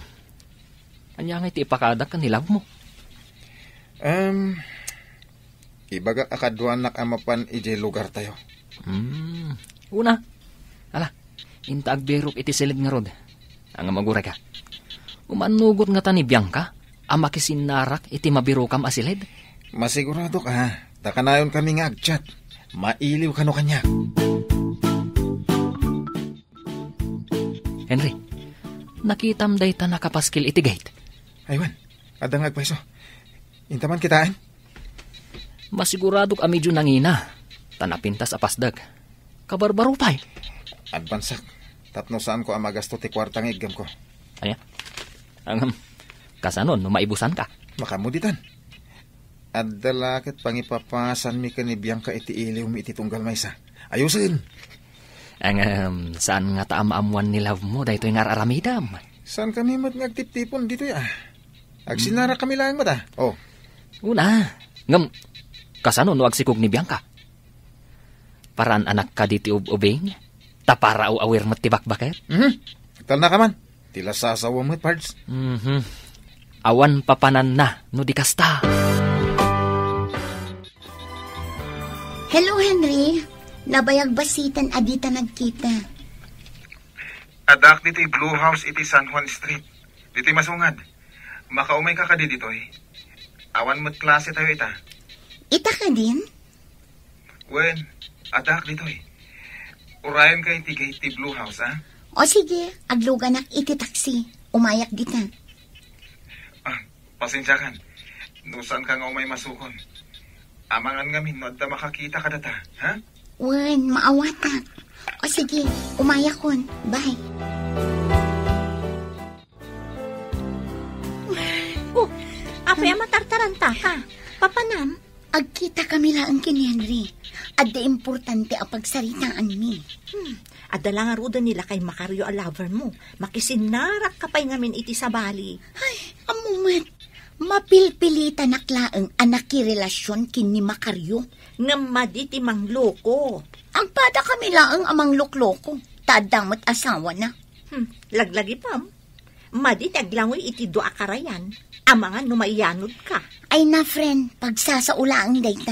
ania ngay ti ipakaadak ken ni love mo? Em, ibagak a kaduanak a mapan idiay lugartayo. Hmm, una. Ala, inta agbirok iti silid ngarud. Ngem, agurayka. Umannugot ngata ni Bianca a makisinnarak iti mabirokam a siled? Masiguradok a, ta kanayon kami nga agchat. Mailiw kano kaniak. Henry, nakitam dayta nakapaskil iti gate? Ay, wen, adda nga agpayso. Inta man kitaen? Masiguradok a medyo nangina, ta napintas a pasdek. Kabarbaro pay. Advansak, tapno saanko a magasto ti kuarta nga iggemko. Aya? Ngem, kasano no maibusanka? Makaammo ditan. Adda la ket pangipapasanmi ken ni Bianca iti iliwmi iti tunggal maysa. Ayusen! Ngem, saan ngata a maammoan ni love mo daytoy nga ar-aramidem? Saankami met nga agtiptipon ditoy, a? Agsinnarakami laeng met, a. Oh. Una, ngem, kasano no agsikog ni Bianca? Paraan-anak kadi ti ub-ubing? Ta para aw-awir met ti bakbaket? Mhm. Talna ka man. Ti lasasawa met, Pards. Mhm. Awan papananna no di kasta. Hello, Henry. Nabayag bassitan a dita nagkita. Addaak ditoy Blue House iti San Juan Street. Ditoy masungad. Makaumayka kadi ditoy? Awan met klase tayo ita. Ita kadin? Wen, addaak ditoy. Urayenka iti gate ti Blue House, a? O sige, agluganak iti taksi. Umayak dita. Ah, pasensiakan. No saanka nga umay masukon. Amangan ngamin no adda makakita kadata, ha? Wen, maawatak. O sige, umayakon. Bye. Oh, apay a matartarantaka? Papanam? Agkitakami laeng ken ni Henry. Adda importante a pagsaritaanmi. Hmm, adda la ngaruden ni lakay Macario a lover mo. Makisinnarakka pay ngamin iti sabali. Ay, ammo met. Mapilpilitanak laeng a nakirelasion ken ni Macario. Ngem madi ti mangloko. Agpadakami laeng a manglokloko. Ta adda met asawana. Hmm, laglagipem. Madi ti aglangoy iti dua a karayan. Amangan no maiyanodka. Ay na, friend, pagsasaolaang dayta.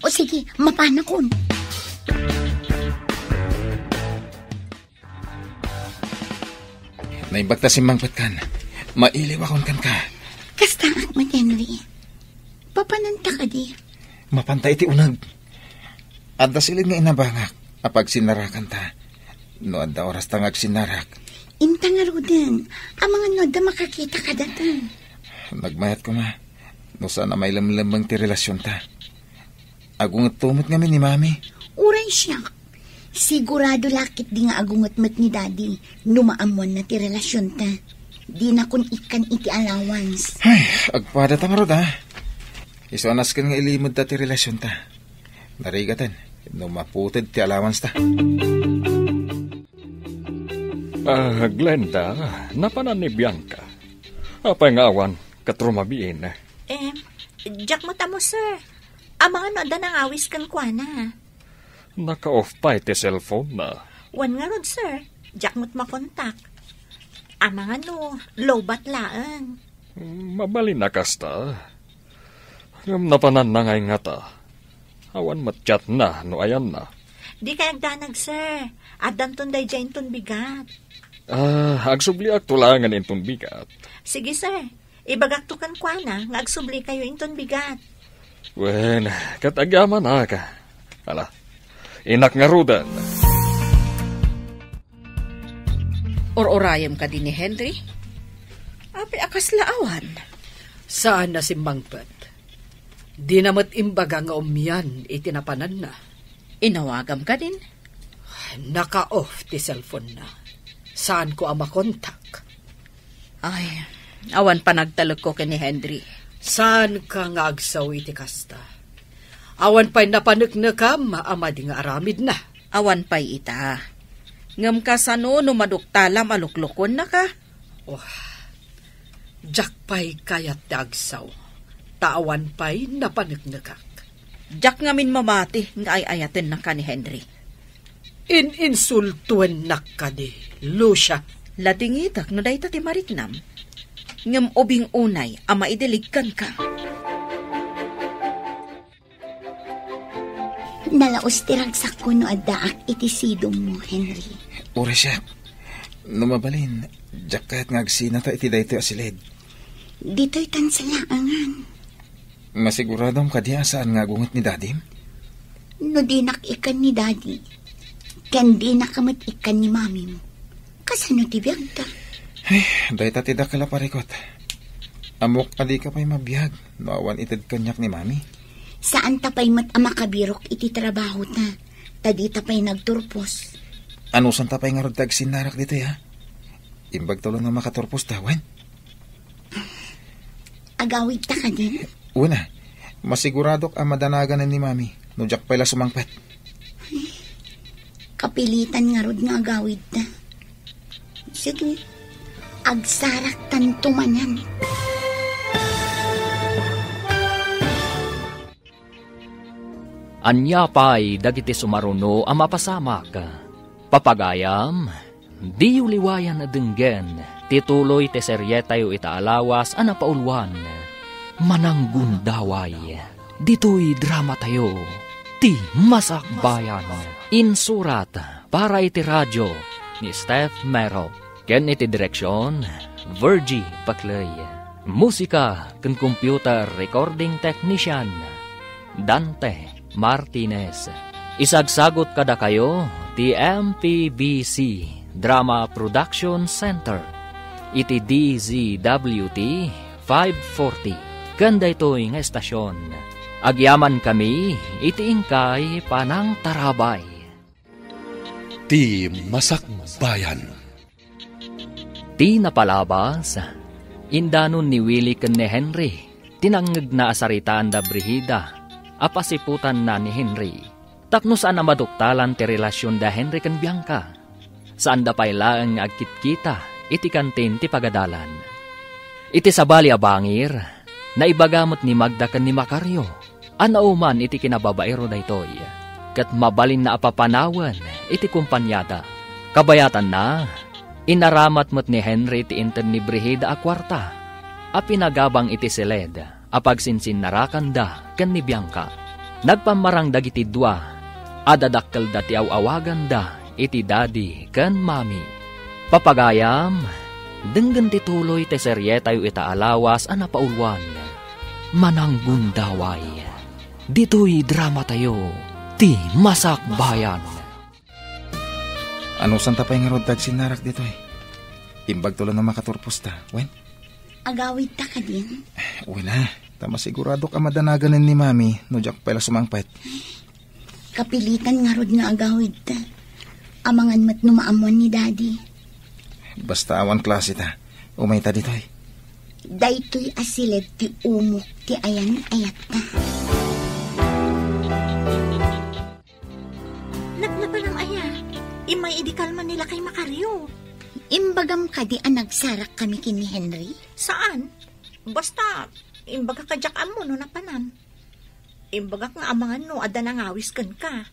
O sige, mapanakon. Naimbag ta simmangpetkan. Mailiwakon kenka. Kastaak met, Henry. Papananta kadi? Mapanta iti uneg. Adda siled nga inabangak a pagsinnarakanta. No adda orasta nga agsinnarak. Inta ngaruden, amangan no adda makakita kadata. Nagmayat koma, no saan a mailemlemmeng ti relasionta. Agungetto met ngamin ni Mami. Uray siak. Sigurado la ketdi nga agunget met ni Daddy no maammoanna ti relasionta. Dinakon ikkan iti allowance. Ay, agpadata ngarud, a. Isu a nasken nga ilimedta ti relasionta. Narigaten no maputed ti allowance ta. Ah, Glenda, napanan ni Bianca. Apay nga awan ket rumabiin? Eh, diak met ammo, sir. Amangan no adda nangawis kenkuana. Naka-off pay ti cellphone na. Wen ngarud, sir. Diak met makontak. Amangan no lowbat laeng. Mabalin a kasta. Ngem napananna ngay ngata. Awan met chatna no ayanna. Dikay agdanag, sir. Addanton daydiay inton bigat. Ah, agsubliakto laengen inton bigat. Sige, sir. Ibagakto kenkuana nga agsublikayo inton bigat. Wen, ket agyamanak. Ala, inak ngaruden. Ur-urayem kadi ni Henry? Apay a kasla awan? Saan a simmangpet. Dina met imbaga nga umian iti napananna. Inawagam kadin? Naka-off ti cellphone na. Saanko a makontak. Ay, awan panagtalekko ken ni Henry. Saanka nga agsaw iti kasta? Awan pay napaneknekam a madi nga aramidna. Awan pay ita. Ngem kasano no maduktalam a luklukonnaka? Wah, diak pay kayat ti agsaw, ta awan pay napaneknekak. Diak ngamin mamati nga ay-ayatennaka ni Henry. In-insultuennak kadi, Lucia? Ladingitek no dayta ti mariknam. Ngem ubing unay a maidilig kenka. Nalaus ti ragsakko no addaak iti sidongmo, Henry. Uray siak. No mabalin, diak kayat nga agsinata iti daytoy a siled. Ditoy tan salaangan. Masiguradom kadi a saan nga agunget ni Dadim? No dinak ikkan ni Dadi, ken dinak met ikkan ni Mamim, kasano ti biagda? Ay, dayta ti dakkel a parikut. Ammok a dika pay mabiag no awan ited kaniak ni Mami. Saanta pay met a makabirok iti trabahota, ta dita pay nagturpos. Anusanta pay ngarud ti agsinnarak ditoy, a? Imbag tulo no makaturpos ta, wen? Agawidta kadi? Wen a, masiguradok a madanaganen ni Mami no diak pay la sumangpet. Kapilitan ngarud nga agawidta. Sige, agsaraktanto manen. Ania pay dagiti sumaruno a mapasamak? Papagayam, diyo liwayan a denggen ti tuloy ti serietayo ita a lawas a napauluan, Mananggundaway. Ditoy dramatayo, Ti Masakbayan. Insurat para iti radio ni Steph Mero. Ken iti direksion, Virgie Paclay. Musika ken computer recording technician, Dante Martinez. Isagsagut kadakayo ti M P B C Drama Production Center iti D Z W T five forty. Ken daytoy nga estasion, agyamankami iti inkay panangtarabay. Ti Masakbayan. Ti napalabas, indanon ni Willie ken ni Henry ti nangngegna a saritaan da Brigida a pasiputanna ni Henry. Tapno saan a maduktalan ti relasion da Henry ken Bianca, saanda pay laeng nga agkitkita iti kantin ti pagadalan. Iti sabali a bangir, naibaga met ni Magda ken ni Macario a nauman iti kinababaero daytoy, ket mabalinna a papanawen iti kompaniada. Kabayatanna, inaramat met ni Henry ti inted ni Brigida a kuarta a pinagabang iti siled a pagsinsinnarakanda ken ni Bianca. Nagpammarang dagiti dua a dadakkelda ti aw-awaganda iti Daddy ken Mommy. Papagayam, denggen ti tuloy ti serietayo ita a lawas a napauluan, Mananggundaway. Ditoy dramatayo, Ti Masakbayan. Anusanta pay ngarud ti agsinnarak ditoy? Imbag tulo no makaturpos ta, wen? Agawidta kadin? Wen a, ta masiguradok a madanaganen ni Mami no diak pay la sumangpet. Kapilitan ngarud nga agawidta. Amangan met no maammuan ni Daddy. Basta awan klase ta, umayta ditoy. Daytoy a siled ti umok ti ayan-ayatta. Napnapanam aya, immay idi kalman ni lakay Macario. Imbagam kadi a nagsarakkami ken ni Henry? Saan? Basta, imbagak a diak ammo no napanam. Imbagak nga amangan no adda nangawis kenka.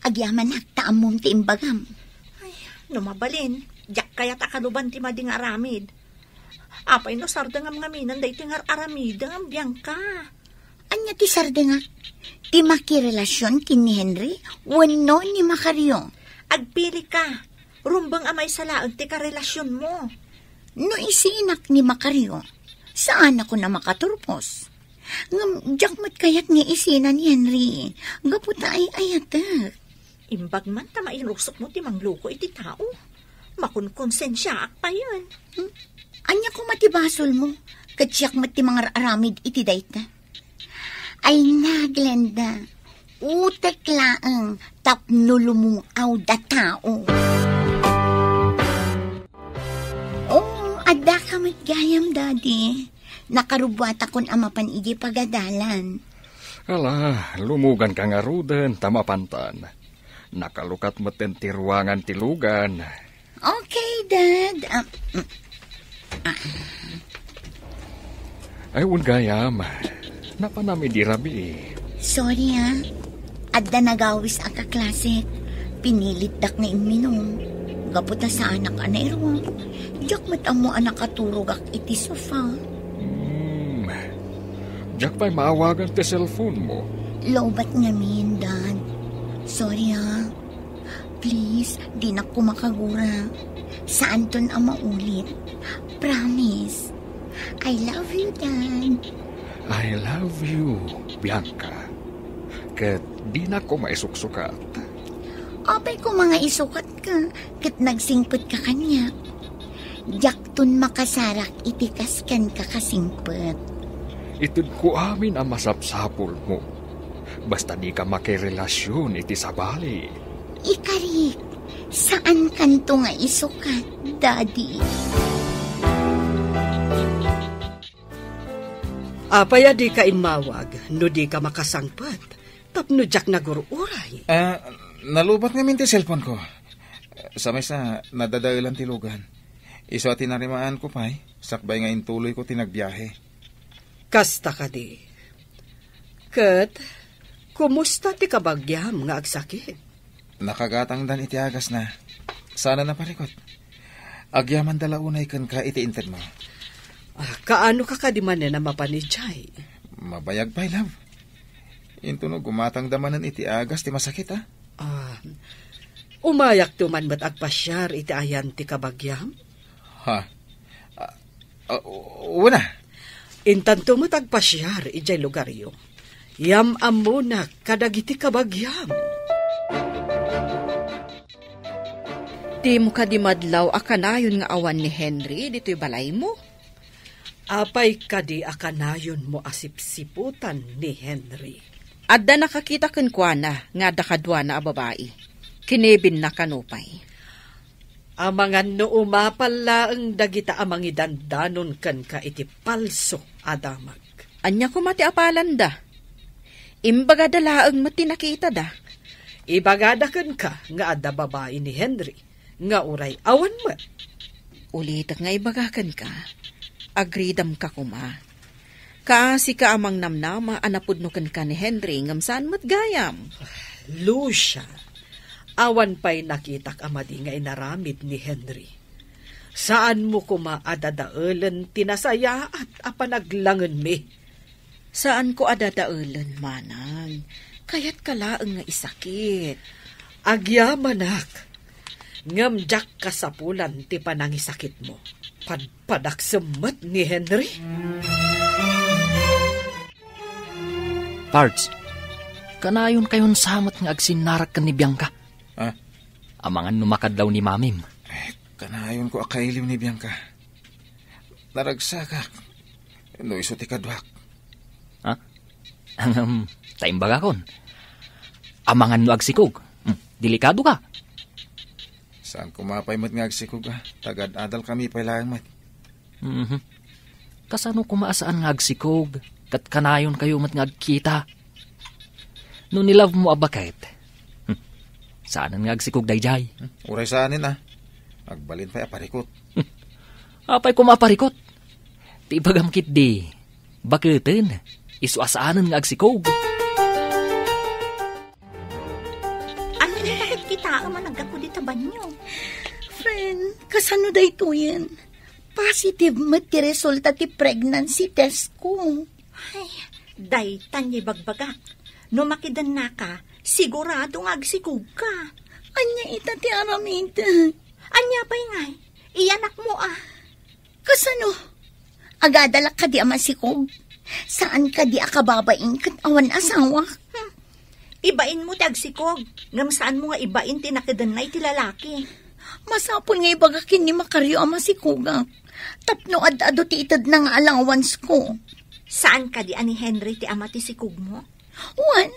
Agyamanak ta ammom ti imbagam. Ay, no mabalin, diak kayat a kaluban ti madi nga aramid. Apay no sardengam ngamin daytoy nga ar-aramidem, Bianca? Ania ti sardengak? Ti makirelasion ken ni Henry wenno ni Macario? Agpili ka. Rumbeng a maysa laeng ti karelasionmo. No isinak ni Macario, saanakon a makaturpos. Ngem diak met kayat nga isina ni Henry, gapu ta ay-ayatek. Imbag man ta mainusopmo ti mangloko iti tao. Makonkonsensiaak payen. Hmm? Ania koma ti basolmo? Ket siak met ti mangar-aramid iti dayta. Ay na, Glenda, utek laeng tapno lumung-aw da tao. Oh, addaka met gayam, Daddy. Nakarubbuatakon a mapan idiay pagadalan. Ala, lumuganka ngaruden ta mapantan. Nakalukat metten ti ruangan ti lugan. Okay, Dad. Ah, mm, ah. Ay, wen gayam. Napanam idi rabii. Sorry, ah. Adda nagawis a kaklasek. Pinilitdak nga imminum. Gapu ta saanak a nairuam, diak met ammo a nakaturogak iti sofa. Hmm. Diak pay maawagan ti cellphone mo. Lowbat ngamin, Dad. Sorry, ah. Please, dinak koma kagura. Saanton a maulit. Promise. I love you, Dad. I love you, Bianca. Ket dinak koma isuksukat. Apay koma nga isukatka, ket nagsingpetka kaniak. Diakton makasarak iti kas kenka kasingpet. Itedko amin a masapsapulmo. Basta dika makirelasion iti sabali. Ikarik, saankanto nga isukat, Daddy. Apay a dika immawag no dika makasangpet tapno diak nagur-uray? Ah, nalubat ngamin ti cellphone ko. Sa maysa, nadadaelan ti lugan. Isu a tinarimaanko pay, sakbay nga intuloyko ti nagbiahe. Kasta kadi. Ket, kumusta ti kabagiam nga agsakit? Nakagatangdan iti agasna. Saan a naparikut. Agyamanda la unay kenka iti intedmo. Ah, kaano ka kadi manen a mapan idiay? Mabayag pay, love. Intono gumatangda manen iti agas ti masakit, a. Ah, umayakto man met agpasiar iti ayan ti kabagiam? Ha? Ah, ah, wen a. Intanto met agpasiar idiay lugaryo. Yam-ammonak kadagiti kabagiam. Dimo kadi madlaw a kanayon nga awan ni Henry ditoy balaymo? Apay kadi a kanayonmo a sipsiputan ni Henry? Adda nakakita kenkuana nga adda kaduana a babai. Kinibinna kano pay. Amangan no umapal laeng dagita a mangidandanon kenka iti palso a damag. Ania koma ti apalanda? Imbagada laeng met ti nakitada. Ibagada kenka nga adda babai ni Henry nga uray awan met. Ulitek nga ibaga kenka, agridamka koma. Kaasika a mangnamnama a napudno kenka ni Henry ngem saan met gayam. Lucia, awan pay nakitak a madi nga inaramid ni Henry. Saanmo koma a dadaelen ti nasayaat a panaglangenmi. Saanko a dadaelen, manang. Kayatka laeng nga isakit. Agyamanak. Ngem diak kasapulan ti panangisakitmo. Padpadak semmet ni Henry. Pards, kanayonkayon sa met nga agsinnarak ken ni Bianca. Ah? Amangan no makadlaw ni Mamim. Eh, kanayonko a kailiw ni Bianca. Naragsakak no isu ti kaduak. Ha? Ngem, ta imbagakon. Amangan no agsikog. Hmm, delikado ka. Saan koma pay met nga agsikog, a? Tagad-adal kami pay laeng met. Mhm. Kasano koma a saan nga agsikog, ket kanayonkayo met nga agkita? No ni-love mo a baket, hmm, saanen nga agsikog daydiay? Hmm, uray saanen, a. Agbalin pay a parikut. Hmm. Apay koma a parikut? Ti ibagam ketdi, baketen, isu a saanen nga agsikog. Ania ti nakitkitaem a naggapu dita banio? Friend, kasano daytoyen? Positive met ti resulta ti pregnancy test ko. Ay, daytan nga ibagbagak. No makidennaka, sigurado nga agsikogka. Ania ita ti aramidek? Ania pay ngay? Iyanakmo a. Kasano? Agadalak kadi a masikog? Saan kadi a kababain ket awan asawak? Hmm. Ibainmo ti agsikog, ngem saanmo nga ibain ti nakidenna iti lalaki. Masapul nga ibaga ken ni Macario a masikogak. Tapno ad-adu ti itedna nga allowance ko. Saan kadi a ni Henry ti ama ti sikogmo? Wen,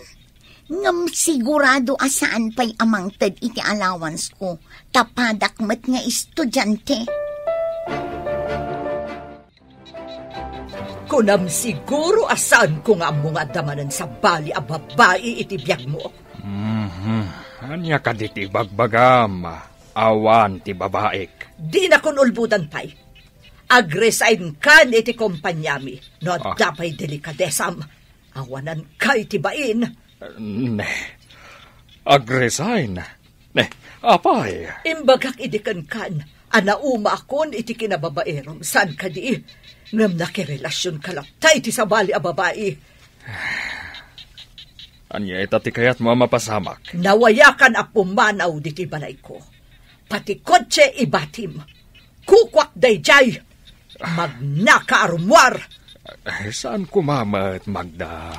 ngem sigurado a saan pay a mangted iti allowance ko, ta padak met nga estudiante. Kunam siguro a saanko nga ammo nga adda manen sabali a babai iti biagmo. Mhm. Ania kadi ti ibagbagam? Awan ti babaik. Dinakon ulbodan pay. Agresign kan iti kompaniami no adda Ah. pay delikadesam. Awanan kay ti bain. Ne. Agresign? Ne, apay? Imbagak idi kenkan a naumaakon iti kinababaerom, saan kadi? Ngem nakirelasionka latta iti sabali a babai. Ania ita ti kayatmo a mapasamak? Nawayakan a pumanaw ditoy balayko. Pati kotse ibatim. Kukuak daydiay. Magnaka a rummuar. Eh, saan koma met, Magda?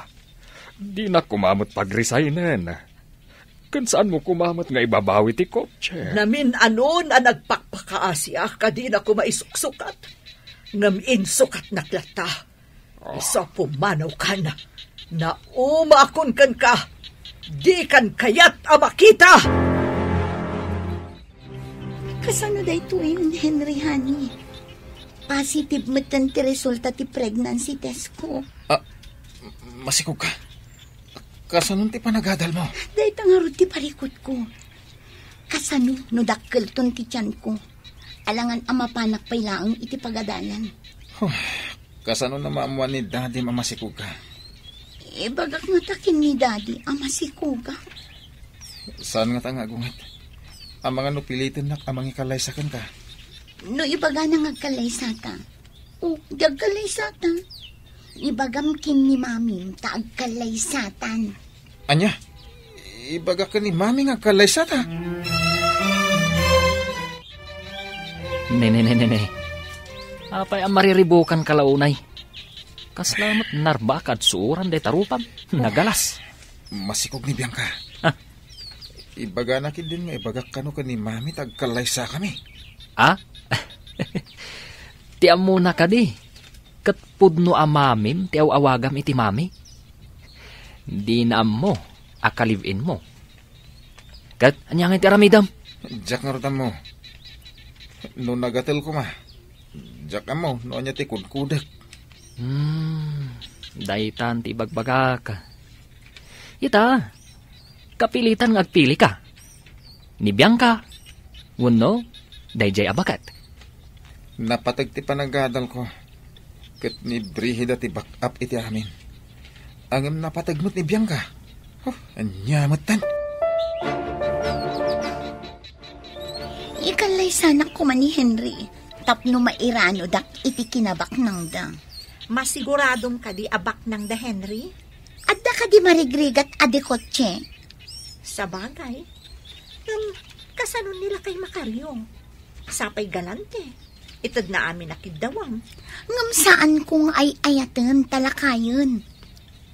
Dinak koma met pagresignen. Ken saanmo koma met nga ibabawi ti kotse? Namin-anon a nagpakpakaasiak a dinak koma isuksukat. Ngem insukatnak latta. Isu a pumanawkan, naumaakon kenka, dikan kayat a makita! Kasano daytoyen, Henry, honey? Positive metten ti resulta ti pregnancy test ko. Ah, masikog ka? Kasano ti panagadal mo? Dayta ngarud ti parikut ko. Kasano no dakkelton ti tiyan ko? Alangan a mapanak pay laeng iti pagadalan. Huh, kasano na maammuan ni Daddy a masikog ka? Ibagak ngata ken ni Daddy a masikogak. Saan ngata nga agunget? Amangan no pilitennak a mangikallaysa kenka. No ibagana nga agkallaysata, o, di agkallaysata. Ibagam ken ni Mamim ta agkallaysatan. Ania? Ibagak ken ni Mami nga agkallaysata. Ne, ne, ne, ne, ne. Apay a mariribukanka la unay? Kasla met narbakad suoran dayta rupam. Nagalas. Masikog ni Bianca. Ah. Ibagana ketdin nga ibagak kano ken ni Mami ta agkallaysakami. Ah? Ti ammona kadi, ket pudno a Mamim ti aw-awagam iti Mami. Dina ammo a ka-live-in mo. Ket ania ngay ti aramidem? Diak ngarud ammo. No nagatel koma, diak ammo no ania ti kunkudek. Hmm, daytan ti ibagbagak. Ita, kapilitan nga agpilika. Ni Bianca, wenno daydiay a baket. Napateg ti panagadalko, ket ni Brigida ti back-up iti amin. Ngem napateg met ni Bianca. Huh, ania metten? Ikallaysanak koma ni Henry tapno mairanodak iti kinabaknangda. Masiguradom kadi a baknangda, Henry? Adda kadi marigrigat a di kotse? Sabagay. Ngem, kasano ni lakay Macario? Sapay galante. Itedna amin a kiddawam. Ngem saanko nga ay-ayaten ta lakayen.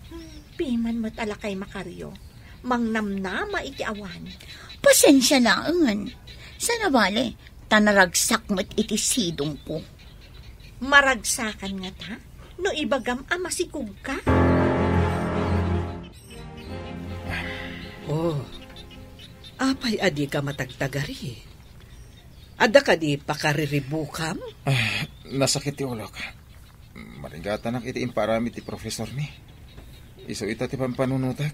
Hmm, piman met a lakay Macario. Mangnamnama iti awan. Pasensia laeng. Saan a bale, ta naragsak met iti sidongko. Maragsakan ngata no ibagam a masikogka? Oh, apay a dika matagtagari? Adda kadi pakariribukam? Ah, nasakit ti ulok. Marigatanak iti impaaramid ti profesormi. Isu ita ti pampanunotek.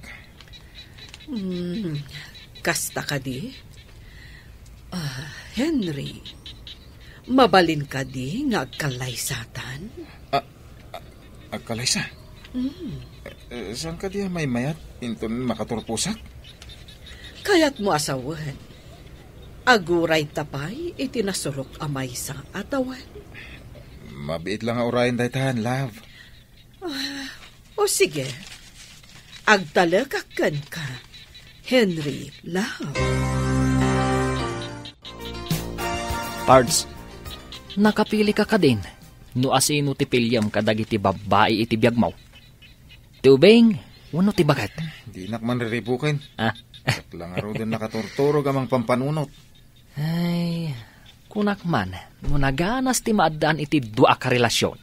Hmm, kasta kadi? Ah, Henry, mabalin kadi nga agkallaysatan? Ah, ah, agkallaysa? Hmm. Eh, saan kadi a maymayat inton makaturposak? Kayatmo a sawen, aguray ta pay iti nasurok a maysa a tawen? Mabiit la nga urayen daytan, love. Ah, o sige. Agtalekak kenka, Henry, love. Pards, nakapilika kadin no asino ti piliem kadagiti babbai iti biagmo? Ti ubing wenno ti baket? Dinak man riribuken. Ah. Ket la ngaruden nakaturturog a mangpampanunot. Ay, kunak man, no naganas ti maaddaan iti dua a karelasion.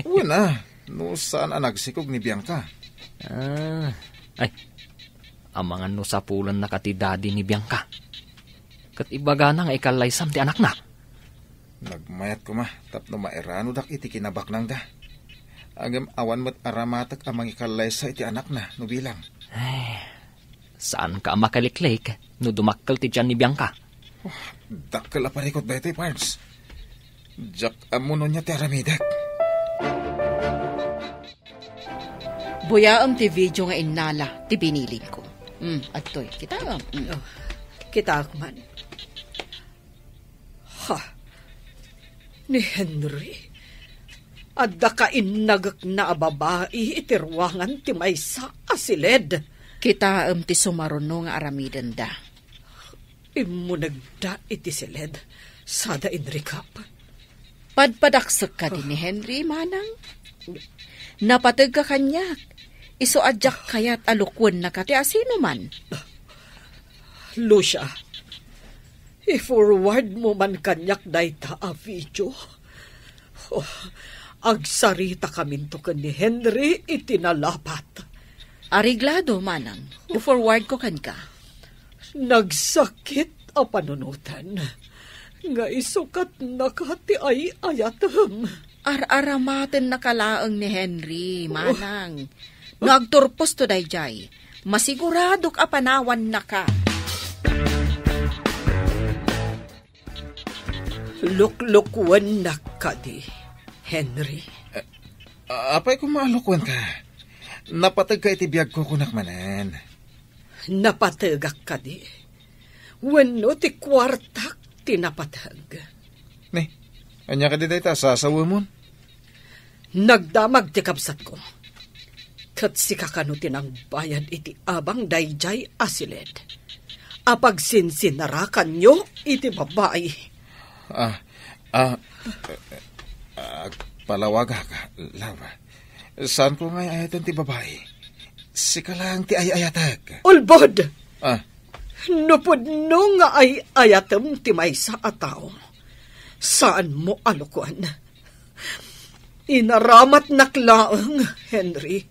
Wen a, no saan a nagsikog ni Bianca. Ah, ay, amangan no sapulennaka ti daddy ni Bianca. Ket ibagana nga ikallaysam ti anakna. Nagmayat koma tapno mairanodak iti kinabaknangda. Ngem awan met aramatek a mangikallaysa iti anakna no bilang. Ay, saanka a makaliklik no dumakkel ti tian ni Bianca. Oh, dakkel a parikut daytoy, Pards. Diak ammo no ania ti aramidek. Buyaem ti video nga innala ti binilinko. Mm, adtoy. Kitaem. Mm. Oh, kitaak man. Ha? Ni Henry? Adda kainnagekna a babai iti ruangan ti maysa a siled. Kitaem ti sumaruno nga aramidenda. Immunegda iti siled, sada inrikap. Padpadaksek kadi ni Henry, manang? Napategka kaniak. Isu a diak kayat a lukuennaka ti asinoman. Lucia, i-forward mo man kaniak dayta a video. Oh, agsaritakaminto ken ni Henry iti nalapat. Areglado, manang. I-forward ko kenka. Nagsakit a panunoten nga isukatnaka ti ay-ayatem. Ar-aramatennaka laeng ni Henry, manang. No agturposto daydiay, masiguradok a panawannaka. Luklukuennak kadi, Henry? A-, apay koma a lukuenka? Napategka iti biagko, kunak manen. Napategak kadi? Wenno ti kuartak ti napateg? Ne, ania kadi dayta a sasawemon? Nagdamag ti kabsatko. Ket sika kano ti nangbayad iti abang daydiay a siled a pagsinsinarakanyo iti babai? Ah, ah, agpalawagak, love. Saanko nga ay-ayaten ti babai. Sika lang ti ay-ayatek. Ulbod! Ah. No pudno nga ay-ayatem ti maysa a tao, saanmo a lukuen. Inaramatnak laeng, Henry.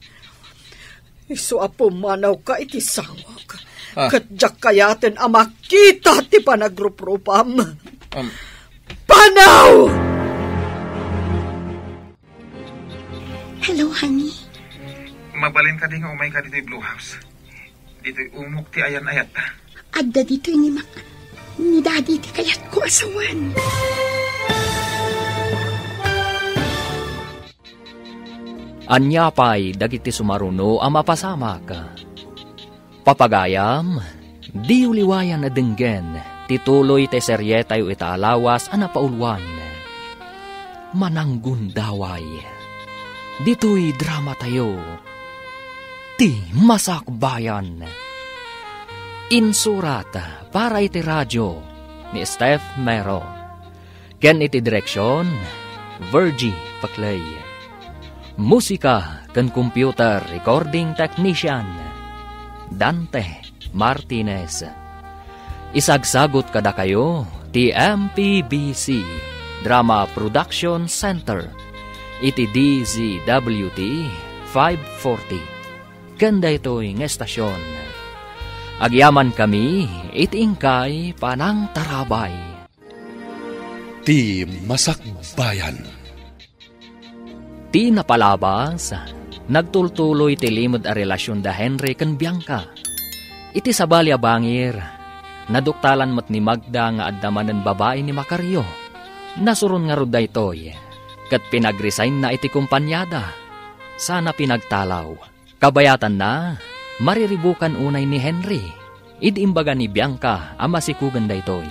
Isu a pumanawka iti sangok. Ah. Ket diak kayaten a makita ti panagruprupam. Um. Panaw! Hello, honey. Mabalin kadi nga umayka ditoy Blue House? Ditoy umok ti ayan-ayatta. Adda ditoy ni Mac, ni Daddy ti kayatko a sawen. Ania pay dagiti sumaruno a mapasamak? Papagayam, diyo liwayan a denggen ti tuloy ti serietayo ita a lawas a napauluan, Mananggundaway. Ditoy dramatayo, Ti Masakbayan. Insurat para iti radio ni Steph Mero. Ken iti direksion, Virgie Paclay. Musika ken computer recording technician, Dante Martinez. Isagsagut kadakayo ti M P B C Drama Production Center iti D Z W T five forty. Ken daytoy nga estasion, agyamankami iti inkay panangtarabay. Ti Masakbayan. Ti napalabas, nagtultuloy ti limed a relasion da Henry ken Bianca. Iti sabali a bangir, naduktalan met ni Magda nga adda manen babai ni Macario. Nasuron ngarud daytoy, ket pinag-resignna iti kompaniada, sana pinagtalaw. Kabayatanna, mariribukan unay ni Henry idi imbaga ni Bianca a masikugen daytoy.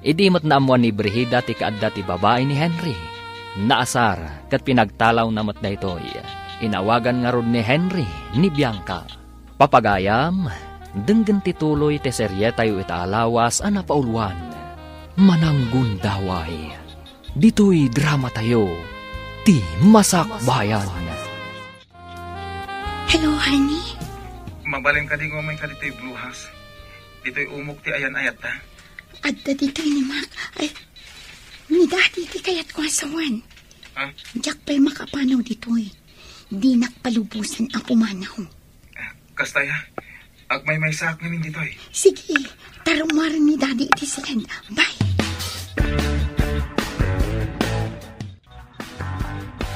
Idi met naammuan ni Brigida ti kaadda ti babai ni Henry, naasar ket pinagtalawna met daytoy. Inawagan ngarud ni Henry ni Bianca. Papagayam, denggen ti tuloy ti serietayo ita a lawas a napauluan, Mananggundaway. Ditoy dramatayo, Ti Masakbayan. Hello, honey. Mabalin kadi nga umayka ditoy Blue House? Ditoy umok ti ayan-ayatta. Adda ditoy ni Mac. Ay, ni Daddy ti kayatko a sawen. Ha? Diak pay makapanaw ditoy. Dinak palubosan a pumanaw. Ah, kasta ya. Agmaymaysaak ngamin ditoy. Sige, ta rummuar ni Daddy iti siled. Bye.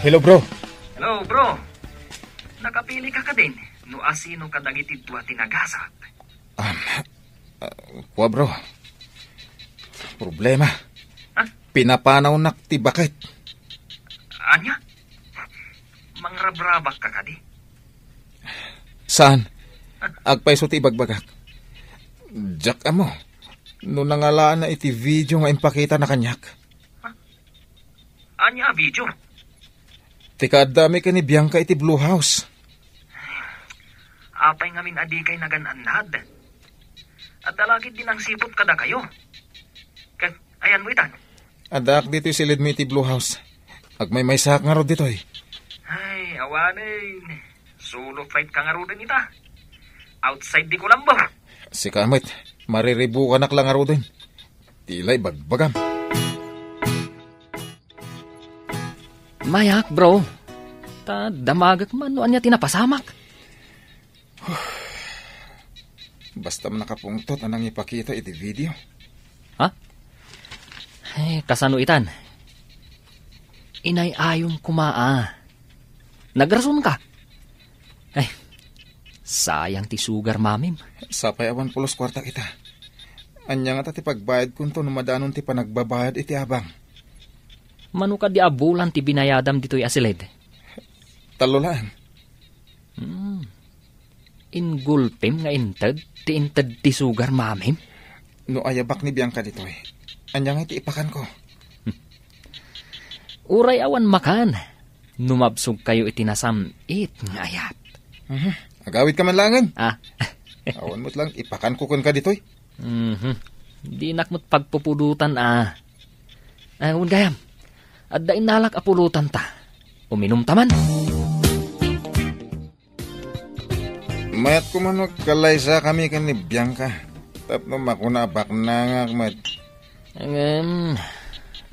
Hello, bro. Hello, bro. Nakapili ka kadin no asino kadagiti dua ti nagasat? Um, uh, kua, bro. Problema. Ha? Pinapanawnak ti baket. Ania? Mangrabrabak ka kadi? Saan? Agpayso ti ibagbagak. Diak ammo no nangalaanna iti video nga impakitana kaniak. Ania a video? Ti kaaddami ken ni Bianca iti Blue House. Apay ngamin a dikay nagan-annad? Adda la ketdi nangsiput kadakayo. Ket ayanmo itan? Addaak ditoy silidmo iti Blue House. Agmaymaysaak ngarud ditoy. Ay, awanen. Solo flight ka ngaruden ita. Outside di Colombo. Sika met, mariribukanak la ngaruden. Ti la ibagbagam. Mayak, bro. Ta damagek man no ania ti napasamak. Basta man nakapungtot a nangipakita iti video. Ha? Ay, kasano itan? Inay-ayom koma a. Nagrasonka. Ay, sayang ti sugar mamim. Sapay awan pulos kuarta ita. Ania ngata ti pagbayadkonto no madanon ti panagbabayad iti abang? Mano kadi a bulan ti binayadam ditoy a silid? Tallo laeng. Hmm. Ingulpem nga inted ti inted ti sugar mamim? No ayabak ni Bianca ditoy, ania ngay ti ipakanko? Uray awan makan, no mabsogkayo iti nasam-it nga ayat. Mhm. Agawidka man laengen. Ah. Awan met lang ipakanko kenka ditoy. Mhm. Dinak met pagpupudotan, ah. Ah, wen gayam, adda innalak a pulotanta. Uminumta man. Mayat koma no agkalaysakami ken ni Bianca tapno makuna a baknangak met. Ngem,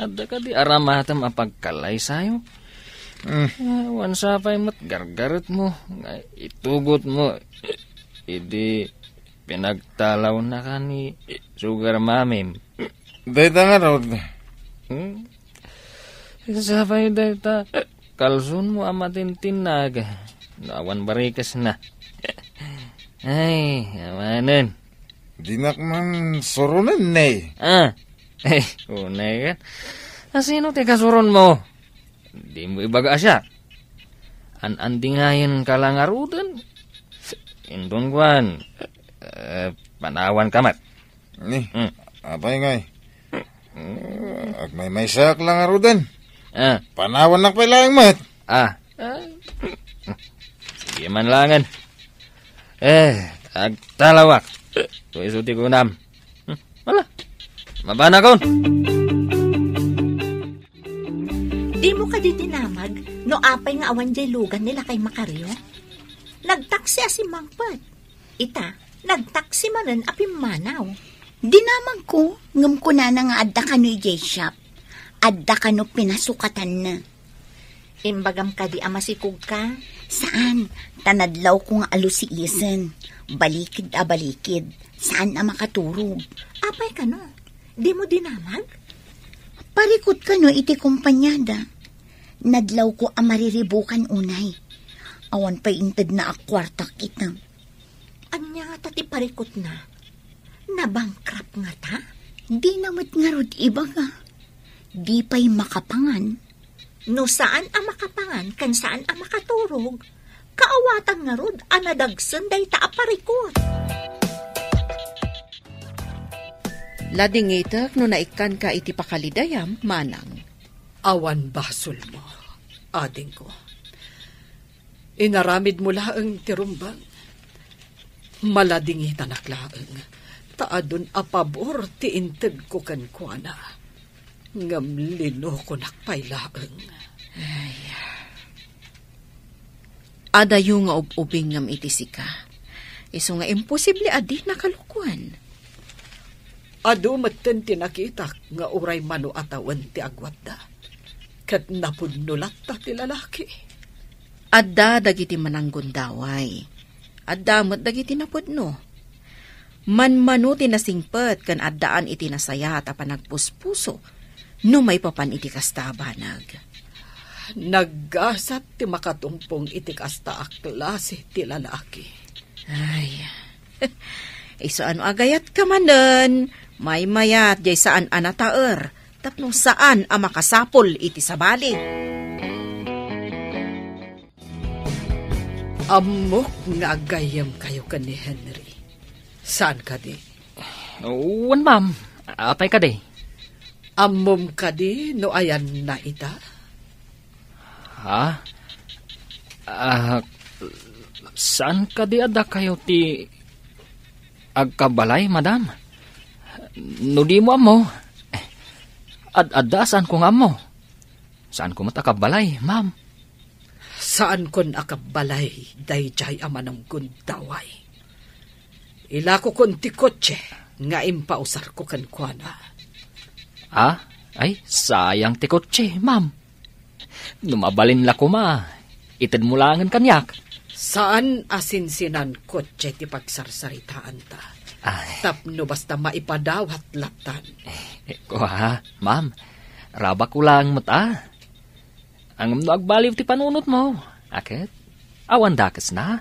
adda kadi aramatem a pagkalaysayo? Hmm. Awan sapay met gargaretmo nga itugotmo idi pinagtalawnaka ni Sugar Mamim. Dayta ngarud. Hmm? Sapay dayta kalsonmo a matintinnag no awan barikesna. Ay, awanen. Dinak man suronen, ne. Ah, ay, unay ket. Asino ti kasuronmo? Dimo ibaga a siak. An-andingayenka la ngaruden. Inton kuan, eh, panawanka met. Ni, Hmm. apay ngay? Hmm. Eh, agmaymaysaak la ngaruden. Ah. Panawannak pay laeng met. Ah. Ah. Sige man laengen. Eh, agtalawak. Kua isu ti kunam. Hmm, wala. Mabanakon. Dimo kadi dinamag no apay nga awan diay lugan ni Lakay Macario? Nagtaksi a simmangpet. Ita, nagtaksi manen a pimmanaw. Dinamagko, ngem kunana nga adda kano idiay shop. Adda kano pinasukatanna. Imbagam kadi a masikogka? Saan, ta nadlawko nga alusiisen. Balikid a balikid. Saan a makaturog. Apay kano? Dimo dinamag? Parikut kano iti kompaniada. Nadlawko a mariribukan unay. Awan pay intedna a kuartak ita. Ania ngata ti parikutna? Nabankrupt ngata? Dina met ngarud ibaga. Di pay makapangan. No saan a makapangan ken saan a makaturog, kaawatan ngarud a nadagsen dayta a parikut. Ladingitek no naikkanka iti pakalidayam, manang. Awan basolmo, adingko. Inaramidmo laeng ti rumbeng. Maladingitanak laeng, ta adun a pabor ti intedko kenkuana. Ngem linokonak pay laeng. Ay. Adayo nga ub-ubingngem iti sika. Isu nga imposible a dina kalukoen. Adu metten ti nakitak nga uray mano a tawen ti agwatda, ket napudno latta ti lalaki. Adda dagiti mananggundaway. Adda met dagiti napudno. Manmano ti nasingpet ken addaan iti nasayaat a panagpuspuso no maipapan iti kasta a banag. Naggasat ti makatungpong iti kasta a klase ti lalaki. Ay, isu a no agayatka manen, maymayat jay saan a nataer tapno saan a makasapul iti sabali. Ammok nga agayyemkayo ken ni Henry. Saan kadi? Wen, ma'am. Apay kadi? Ammom kadi no ayanna ita? Ha? Ah, saan kadi a dakayo ti Agkabbalay, madam? No dimo ammo, ad-adda a saanko nga ammo. Saanko met a kabbalay, ma'am. Saankon a kabbalay daydiay a manunggundaway. Ilakokon ti kotse nga impausarko kenkuana. Ah? Ay, sayang ti kotse, ma'am. No mabalin la koma, itedmo laengen kaniak. Saan a sinsinan kotse ti pagsarsaritaanta. Ay. Tapno basta maipadawat lattan. Eh, kua, ma'am. Rabakko laeng met a. Ngem no agbaliw ti panunotmo, a ket, awan dakesna.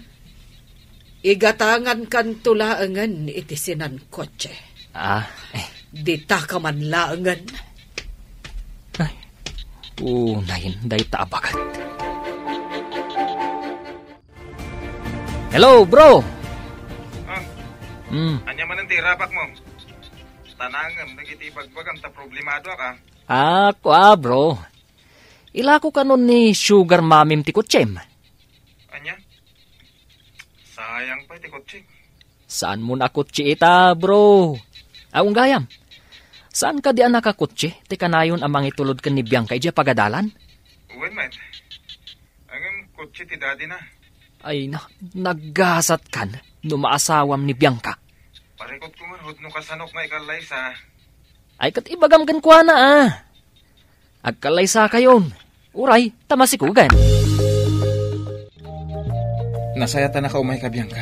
Igatangankanto laengen iti sinan kotse. Ah, eh. Ditaka man laengen. Ay, unayen dayta a baket. Hello, bro! Ah, Hmm. Ania manen ti irabakmo? Tanangem dagiti ibagbagam ta problemadoak, ah. Ah, kua, bro. Ilako kanon ni sugar mamim ti kutsem. Ania? Sayang pay ti kutsik. Saanmo a kutsi ita, bro? Aw, gayam. Saan kadi a nakakutsi ti kanayon a mangitulod ken ni Bianca idiay pagadalan? Wen met. Ngem kutsi ti daddy na. Ay na, naggasat kan no maasawam ni Bianca. Parikot ko ngarud no kasanok nga ikallaysa. Ay, ket ibagam kenkuana, ah. Agkallaysakayon. Uray, ta masikugan. Nasayat a nakaumayka, Bianca.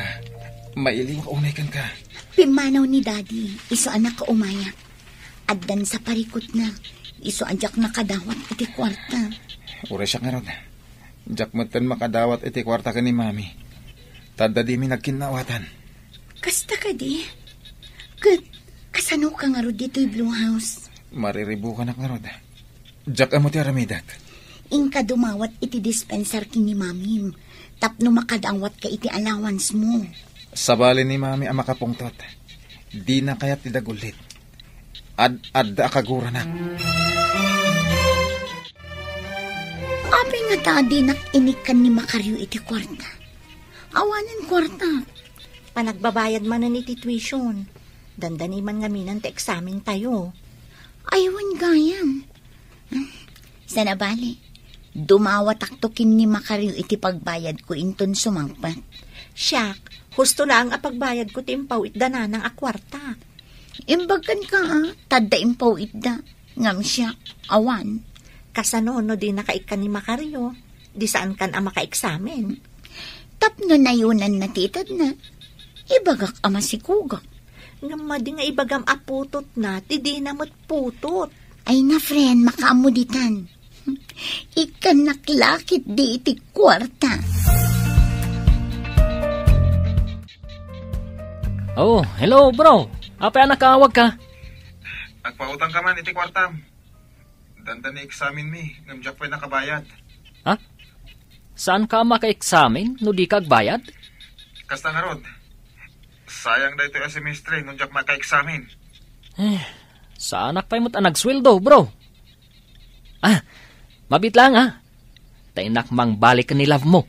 Mailiwak unay kenka. Pimmanaw ni Daddy, isu a nakaumayak. Addan sa parikutna, isu a diak nakadawat iti kuarta. Uray siak ngarud. Diak metten makadawat iti kuarta ken ni Mami. Ta adda dimi nagkinnaawatan. Kasta kadi? Ket kasanoka ngarud ditoy Blue House? Mariribukanak ngarud. Diak ammo ti aramidek. Inka dumawat iti dispensar ken ni Mamim tapno makadawatka iti allowance mo. Sabali ni Mami a makapungtot. Dina kayat ti dagullit. Ad-adda a kaguranak. Apay ngata a dinak inikkan ni Macario iti kuarta? Awanen kuarta. Panagbabayad manen iti tuition. Dandani man ngamin ti eksamen tayo. Ay, wen gayam. Saan a bale, dumawatakto ken ni Macario iti pagbayadko inton sumangpet. Siak, husto laeng a pagbayadko ti impaw-itda nanang a kuarta. Imbag kenka, a, ta adda impaw-itda. Ngem siak, awan. Kasano no dinaka ikkan ni Macario? Di saankan a makaeksamen. Tapno nayonanna ti itedna, ibagak a masikugak. Ngem madi nga ibagam a putotna, ti dina met putot. Ay na, friend, makaammo ditan. Ikkannak la ketdi iti kuarta. Oh, hello, bro. Apay a nakaawagka? Agpautangka man iti kuartam. Dandani eksamenmi, ngem diak pay nakabayad. Ha? Saanka a makaeksamen no dika agbayad? Kasta ngarud. Sayang daytoy a semestre no diak makaeksamen. Eh, saanak pay met a nagsueldo, bro. Ah, mabiit laeng, ah. Ta innak mangbalik ni love mo.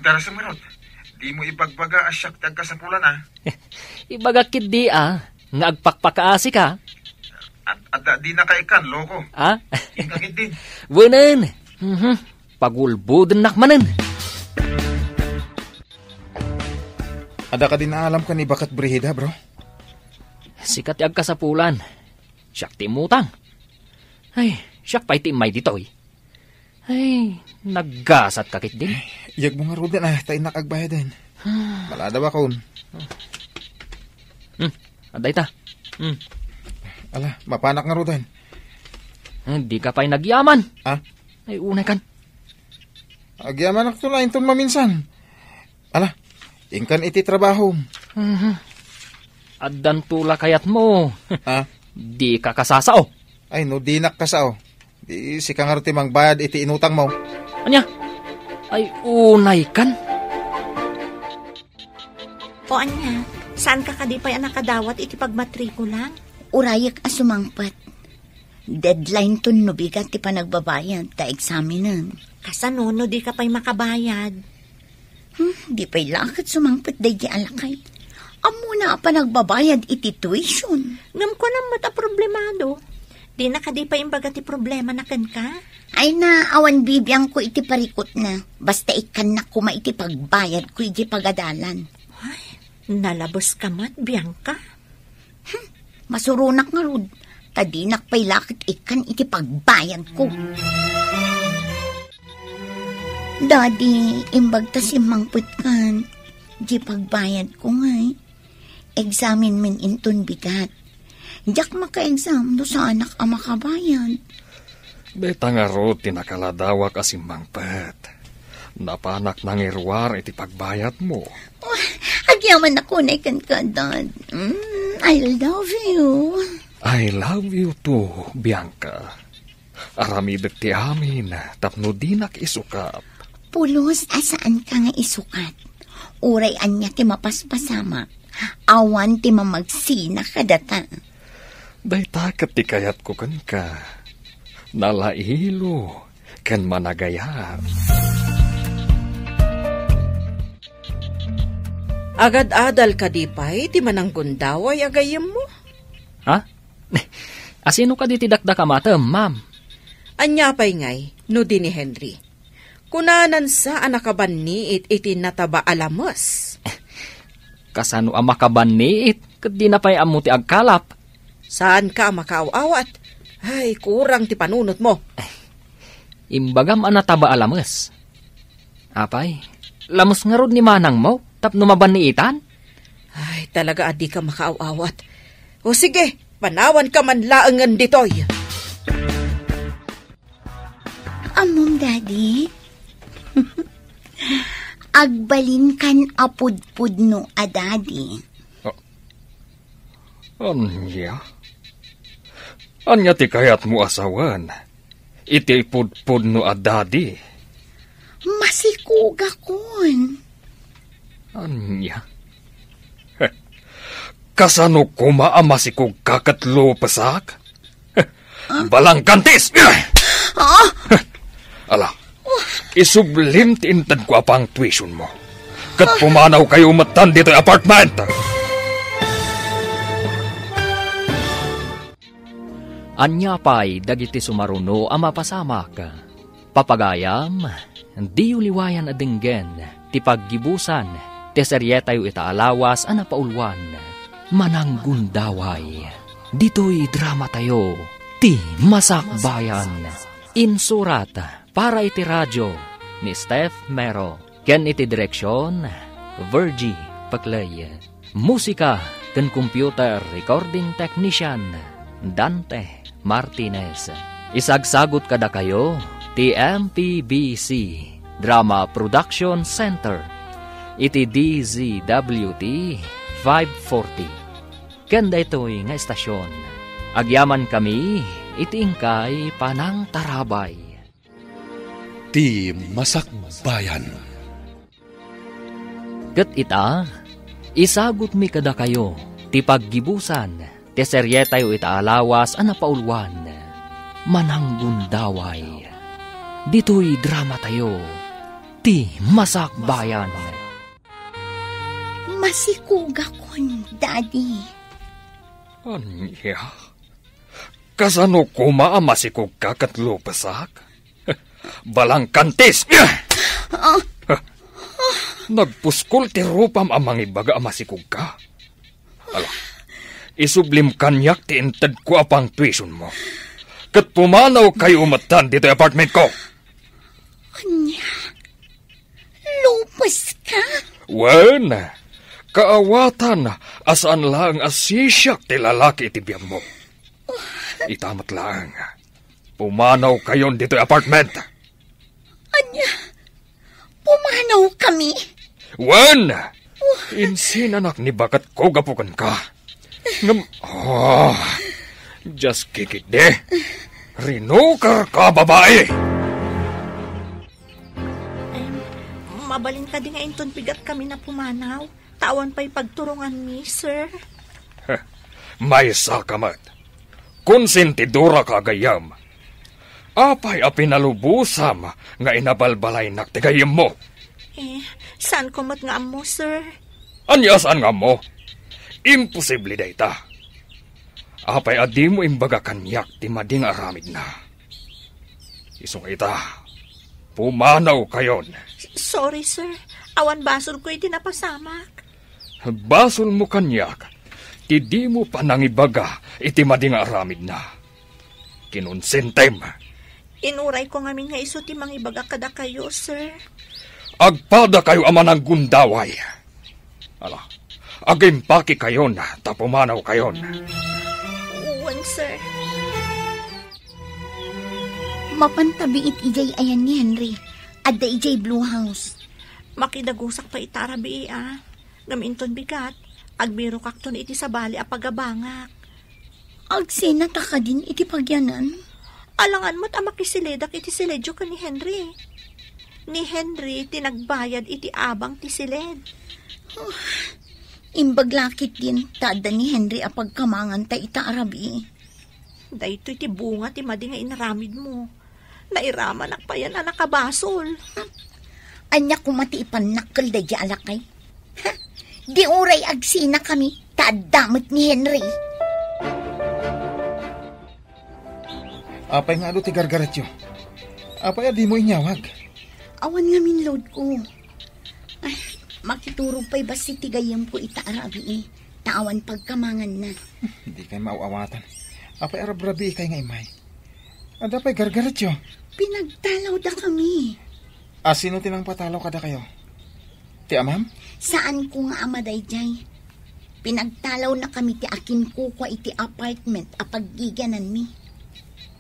Darasem ngarud. Dimo ibagbaga a siak ti agkasapulan, ah. Ibagak ketdi, ah, nga agpakpakaasika. At, at dinaka ikkan, loko. Ha? Inka ketdin. Wenen. Mhm. Pagulbodennak manen. Adda kadi naalamka ni Baket Brigida, bro? Sika ti agkasapulan. Siak ti immutang. Ay, siak pay ti immay ditoy. Ay, naggasatka ketdin. Iyagmo ngaruden, ah, ta innak agbayaden. Malada bakon. Hmm, adda ita. Hmm. Ala, mapanak ngaruden. Ah, dika pay nagyaman. Ah? Ay, unay kan. Agyamanakto la inton maminsan. Ala, inkan iti trabahom. Mhm. Addanto la kayatmo. Ah? Dika kasasao. Ay, no dinak kasao. Di sika ngarud ti mangbayad iti inutangmo. Ania? Ay, unay kan. O ania, saanka kadi pay a nakadawat iti pagmatrikula? Urayek a sumangpet. Deadline ton no bigat ti panagbabayad ta eksamenen. Kasano no dika pay makabayad? Hmm, di pay la ket sumangpet daydi a lakay. Ammona a panagbabayad iti tuition. Ngem kunam met a problemado. Dina kadi pay imbaga ti problemana kenka? Ay na, awan bibiangko iti parikutna. Basta ikkannak koma iti pagbayadko iti pagadalan. Ay, nalabeska met, Bianca. Hmm, masuronak ngarud, ta dinak pay la ket ikkan iti pagbayadko. Daddy, imbag ta simmangpetkan, di pagbayadko ngay. Examen-min inton bigat. Diak maka-exam no saanak a makabayad. Dayta ngarud ti nakaladawak a simmangpet. Napanak nangiruar iti pagbayadmo. Oh, agyamanak unay kenka, Dad. Mm, I love you. I love you too, Bianca. Aramidek ti amin tapno dinak isukat. Pulos a saanka nga isukat. Uray ania ti mapaspasamak, awan ti mamagsina kadata. Dayta ket ti kayatko kenka. Nalailo ken managayat. Agad-adal kadi pay ti mananggundaway a gayyemmo? Ha? Asino kadi ti dakdakamatem, ma'am? Ania pay ngay no di ni Henry? Kunanan sa a nakabanniit iti nataba a lames. Kasano a makabanniit ket dina pay ammo ti agkalap? Saanka a makaaw-awat. Ay, kurang ti panunotmo. Imbagam a nataba a lames. Apay, lames ngarud ni manangmo tapno mabanniitan? Ay, talaga a dika makaaw-awat. O sige, panawanka man laengen ditoy. Ammom, Daddy? Agbalinkan a pudpudno a Daddy. Ania? Ania ti kayatmo a sawen iti pudpudno a Daddy? Masikogakon. Ania? Kasano koma a masikogka ket lupesak? Balangkantis! Ah! Ala, isublim ti intedko a pangtuitionmo. Ket pumanawkayo metten ditoy apartment! Ania pay dagiti sumaruno a mapasamak? Papagayam, diyo liwayan a denggen ti paggibusan ti serietayo ita a lawas a napauluan, Mananggundaway. Ditoy dramatayo, Ti Masakbayan. Insurat para iti radio ni Steph Mero, ken iti direksion, Virgie Paclay. Musika ken computer recording technician, Dante Martinez. Isagsagut kadakayo ti M P B C Drama Production Center iti D Z W T five forty. Ken daytoy nga estasion, agyamankami iti inkay panangtarabay. Ti Masakbayan. Ket ita, isagutmi kadakayo ti paggibusan ti serietayo ita a lawas a napauluan, Mananggundaway. Ditoy dramatayo, Ti Masakbayan. Masikogakon, Daddy. Ania? Kasano koma a masikogka ket lupesak? Balangkantis! Ah. Nagpuskol ti rupam a mangibaga a masikogka. Ala, isublim kaniak ti intedko a pangtuitionmo. Ket pumanawkayo metten ditoy apartmentko. Ania? Lupeska? Wen, kaawatan a saan laeng a sisiak ti lalaki iti biagmo. Ita met laeng. Pumanawkayon ditoy apartment. Ania? Pumanawkami? Wen! Insinanak ni baketko gapu kenka. Ngem, ah, just kikit de. Rinukerka, babai! Em, mabalin kadi nga inton bigat kami na pumanaw? Ta awan pay pagturonganmi, sir. Heh, maysaka met. Konsentidoraka a gayyem. Apay a pinalubosam nga inabalbalaynak ti gayyemmo? Eh, saanko met nga ammo, sir. Ania a saan nga ammo? Imposible dayta. Apay a dimo imbaga kaniak ti madi nga aramidna? Isu nga ita, pumanawkayon. Sorry, sir. Awan basolko iti napasamak. Basolmo kaniak ti dimo panangibaga iti madi nga aramidna. Kinonsentem. Inurayko ngamin nga isu ti mangibaga kadakayo, sir. Agpadakayo a mananggundaway. Ala, agimpakekayon ta pumanawkayon. Wen, sir. Mapan ta biit idiay ayan ni Henry. Adda idiay Blue House. Makidagusak pay ita a rabii, a. Ngem inton bigat, agbirokakton iti sabali a pagabangak. Agsinata kadin iti pagianan? Alangan met a makiseledak iti siledyo ken ni Henry. Ni Henry ti nagbayad iti abang ti siled. Imbag la ketdin ta adda ni Henry a pagkamanganta ita a rabii. Daytoy ti bunga ti madi nga inaramidmo. Nairamanak payen a nakabasol. Ania koma ti ipannakkel daydi a lakay? Ha? Di uray agsinakami, ta adda met ni Henry. Apay nga adu ti gargaretyo? Apay a dimo inyawag? Awan ngamin loadko. Ay, makiturog pay bassit ti gayyemko ita a rabii, ta awan pagkamanganna. Dikay maaw-awatan. Apay a rabrabiikay nga immay? Adda pay gargaretyo? Pinagtalawdakami. A, sino ti nangpatalaw kadakayo? Ti amam? Saanko nga ama daydiay. Pinagtalawnakami ti akinkukua iti apartment a paggigiananmi.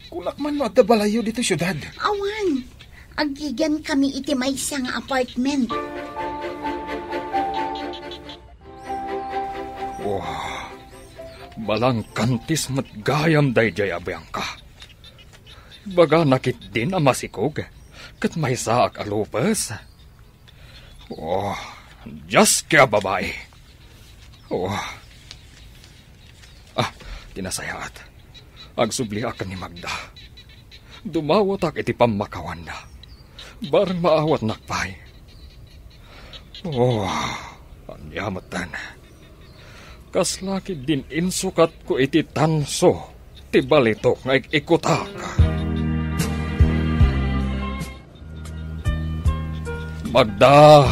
Kunak man no adda balayyo ditoy siudad? Awan. Aggigiankami iti maysa nga apartment. Wah, balangkantis met gayam daydiay a Bianca. Ibagana ketdin a masikog, ket maysaak a lupes. Oh, Dios, kaya babai. Oh. Ah, ti nasayaat. Agsubliak ken ni Magda. Dumawatak iti pammakawanna. Bareng maawatnak pay. Oh, ania metten. Kasla ketdin insukatko iti tanso ti balitok nga ik-ikutak. Magda!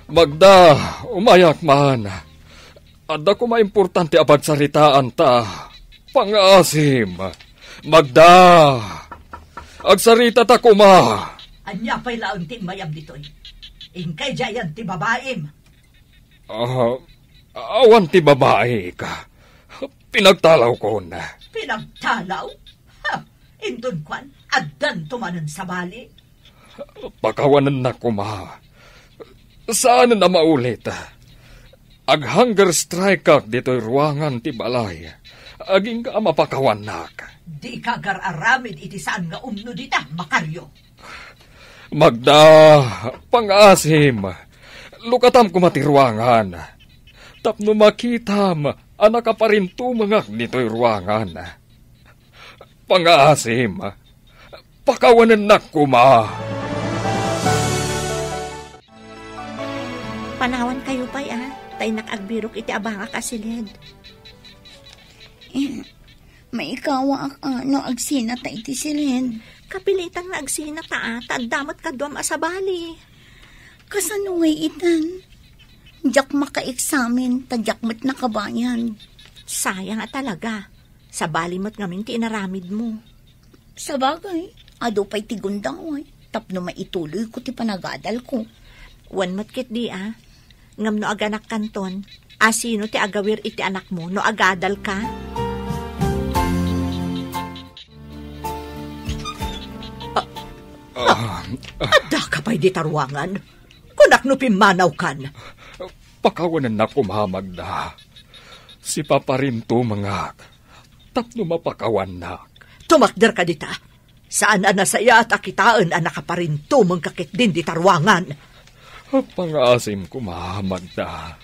Magda! Umayak man! Adda koma importante a pagsaritaan ta. Pangaasim! Magda! Agsaritata koma! Ania pay laeng ti immayam ditoy? Inkay diayan ti babaim? Ah, awan ti babaik. Pinagtalawkon. Pinagtalaw? Ha! Inton kuan, addanto manen sabali. Pakawanennak koma. Saanen a maulit. Ag-hunger strike-ak ditoy ruangan ti balay. Agingga a mapakawannak. Dika agar-aramid iti saan nga umno dita, Macario. Magda, pangaasim, lukatam koma ti ruangan. Tapno makitam a nakaparintumengak ditoy ruangan. Pangaasim, pakawanennak koma. Panawankayo pay, a, ta innak agbirok iti abangak a siled. Eh, maikawaak, a, no agsinata iti siled. Kapilitan nga agsinata, a, ta adda met kaduam a sabali. Kasano ngay itan? Diak makaeksamen, ta diak met nakabayad. Sayang a talaga. Sabali met ngamin ti inaramidmo. Sabagay, adu pay ti gundaway tapno maituloyko ti panagadalko. Wen met ketdi, a. Ngem no aganakkanton, a, sino ti agawir iti anakmo no agadalka? Ah, ah, addaka pay dita ruangan? Kunak no pimmanawkan. Pakawanennak koma, Magda. Sipaparintumengak tapno mapakawannak. Tumakderka dita. Saan a nasayaat a kitaen a nakaparintumengka ketdin dita ruangan. Pangaasim koma, Magda.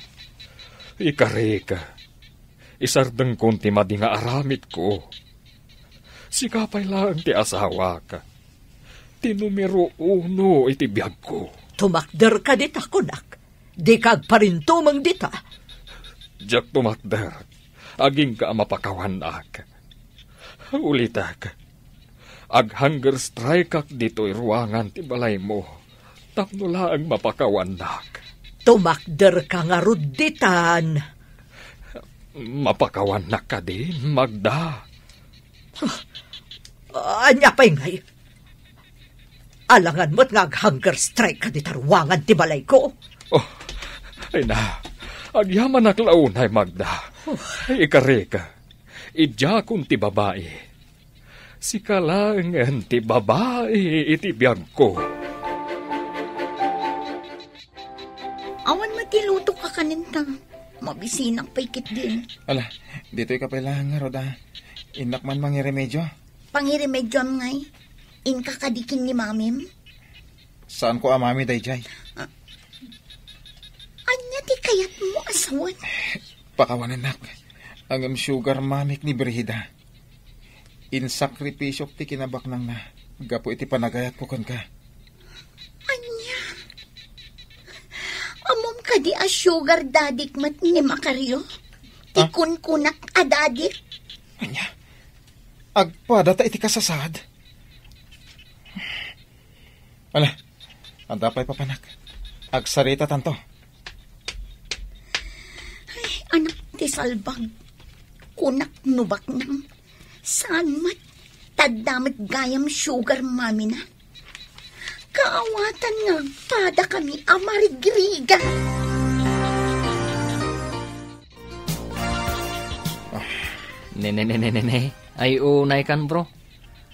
Ikarik, isardengkon ti madi nga aramidko. Sika pay laeng ti asawak. Ti numero uno iti biagko. Tumakderka dita, kunak. Dika agparintumeng dita. Diak tumakder, agingga a mapakawannak. Ulitek, ag-hunger strike-ak ditoy ruangan ti balaymo, tapno laeng mapakawannak. Tumakderka ngarud ditan. Mapakawannak kadi, Magda? Ania pay ngay? Alangan met nga ag-hunger strike-ka dita ruangan ti balayko. Oh, ay na, agyamanak la unay, Magda. Oh. Ikarik, idiakon ti babai. Sika laengen ti babai iti biagko. Awan met ti lutok a kanen ta. Mabisinak pay ketdin. Ala, ditoy ka pay laeng ngarud, a. Innak man mangiremedio. Pangiremedioam ngay? Inka kadi ken ni mamim? Saanko a mami daydiay. Ah, ania ti kayatmo a sawen? Pakawanennak. Ngem sugar mamik ni Brigida. Insakripisyok ti kinabaknangna gapu iti panagayatko kenka. Ania? Ammom kadi a sugar daddy-k met ni Macario? Ti Ah? kunkunak a daddy-k? Ania? Agpada ta iti kasasaad? Ala, adda pay papanak. Agsaritatanto. Ay, anak ti salbag. Kunak no baknang. Saan met? Tadda met gayam sugar mami-na. Kaawatan nga agpada kami a marigrigat. Ah. Ne, ne, ne, ne, ne, ne. Ay, unay kan, bro.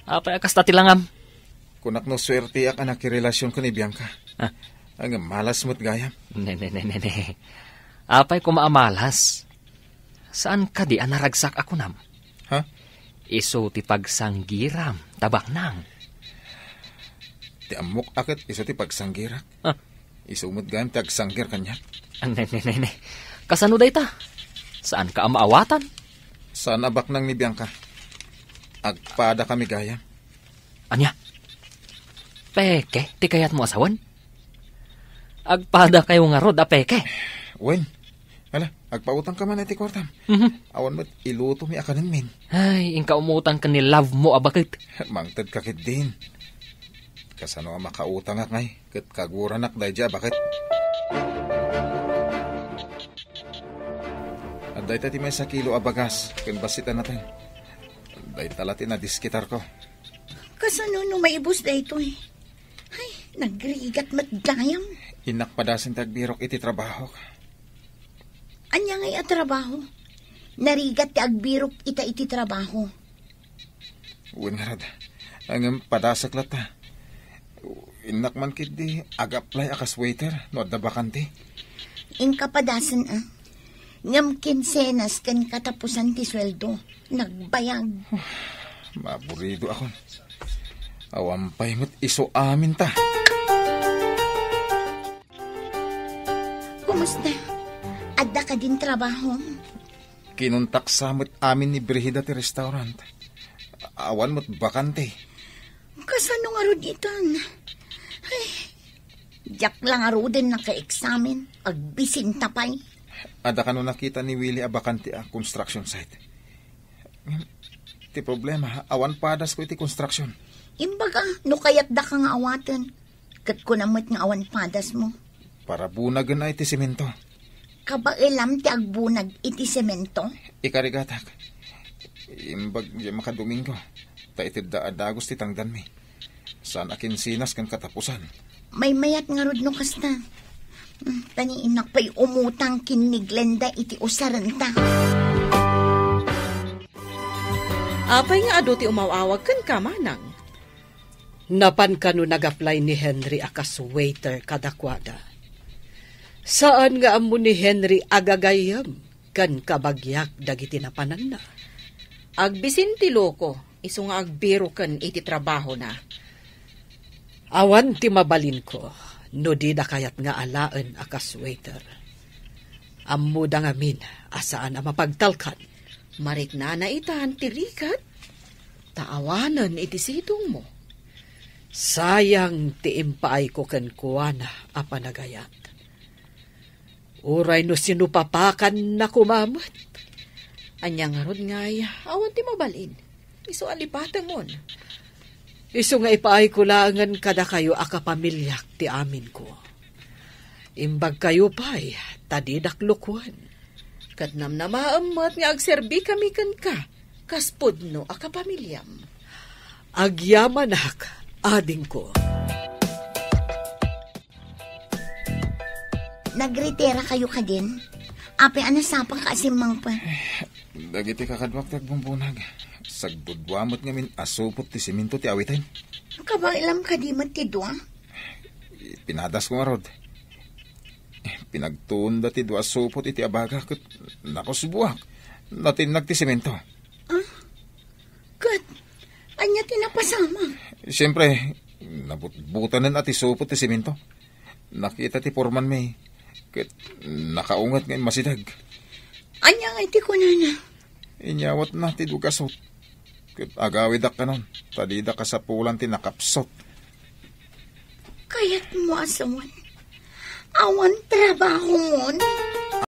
Apay a kasta ti langam? Kunak no suerteak a nakirelasion ken ni Bianca. Ah. Ngem malas met gayam. Ne, ne, ne, ne, ne. Apay koma a malas? Saan kadi a naragsak a kunam? Ha? Isu ti pagsanggiram, ta baknang. Ti ammok a ket isu ti pagsanggirak. Ah. Isu met gayam ti agsanggir kaniak. Ah, ne, ne, ne, ne. Kasano dayta? Saanka a maawatan? Saan a baknang ni Bianca. Agpada kami gayam. Ania? Peke ti kayatmo a sawen? Agpadakayo ngarud a peke? Wen, ala, agpautangka man iti kuartam. Mhm. Awan met ilutomi a kanenmin. Ay, inka umutang ken ni love mo a baket. Mangtedka ketdin. Kasano a makautangak ngay, ket kaguranak daydiay a baket. Adda ita ti maysa kilo a bagas ken bassit a nateng. Dayta la ti nadiskitarko. Kasano no maibus daytoy? Ay, nagrigat met gayam. Innak padasen ti agbirok iti trabahok. Ania ngay a trabaho? Narigat ti agbirok ita iti trabaho. Wen ngarud. Ngem padasek latta. Innak man ketdi ag-apply a kas waiter no adda bakante. Inka padasen a. Ngem kinsenas ken katapusan ti sueldo. Nagbayag. Maburido akon. Awan pay met isu aminta. Kumusta? Adda kadin trabaho? Kinuntak sa met amin ni Brigida ti restaurant. Awan met bakante. Kasano ngarud itan? Ay, diak la ngaruden nakaeksamen. Agbisinta pay. Adda kano nakita ni Willie a bakante a construction site? Ti problema, awan padasko iti construction. Imbaga, no kayatdaka nga awaten, ket kunam met nga awan padasmo. Para bunagen a iti semento. Kabaelam ti agbunag iti semento? Ikarigatak. Imbag diay makadomingo, ta itedda a dagus ti tangdanmi. Saan a kinsenas ken katapusan. Maymayat ngarud no kasta. Mm, ta ni innak pay umutang ken ni Glenda iti usarenta. Apay nga adu ti umaw-awag kenka, manang? Napan kano nag-apply ni Henry a kas waiter kadakuada. Saan nga ammo ni Henry a gagayyem ken kabagiak dagiti napananna. Agbisin ti loko, isu nga agbiroken iti trabahona. Awan ti mabalinko no dida kayat nga alaen a kas waiter. Ammoda ngamin a saan a mapagtalkan. Mariknana itan ti rigat, ta awanen iti situngmo. Sayang ti impaayko kenkuana a panagayat. Uray no sino papakan na kumamet. Anya ngarud ngay, awan ti mabalin. Isu a lipatengon. Isu nga ipaayko laengen kadakayo a kapamiliak ti aminko. Imbagkayo pay, ta didak lukuen. Ket namnamaem met nga agserbikami kenka, kas pudno a kapamiliam. Agyamanak, adingko. Nagritira kayo kadin? Apay a nasapa ka a simmangpet? Dagiti kakaduak ti agbumbunag. Sagdudua met ngamin a supot ti semento ti awiten. Kabaelam kadi met ti dua? Pinadasko ngarud. Pinagtuonda ti dua a supot iti abaga ket nakusboak. Natinnag ti semento. Ah? Ket ania ti napasamak? Siempre, nabutbutanen a ti supot ti semento. Nakita ti pormanmi, ket nakaunget nga immasideg. Ania ngay ti kunana? Inyawatna ti dugasot, ket agawidak kanon, ta dida kasapulan ti nakapsut. Kayatmo a sawen, awan trabahomon?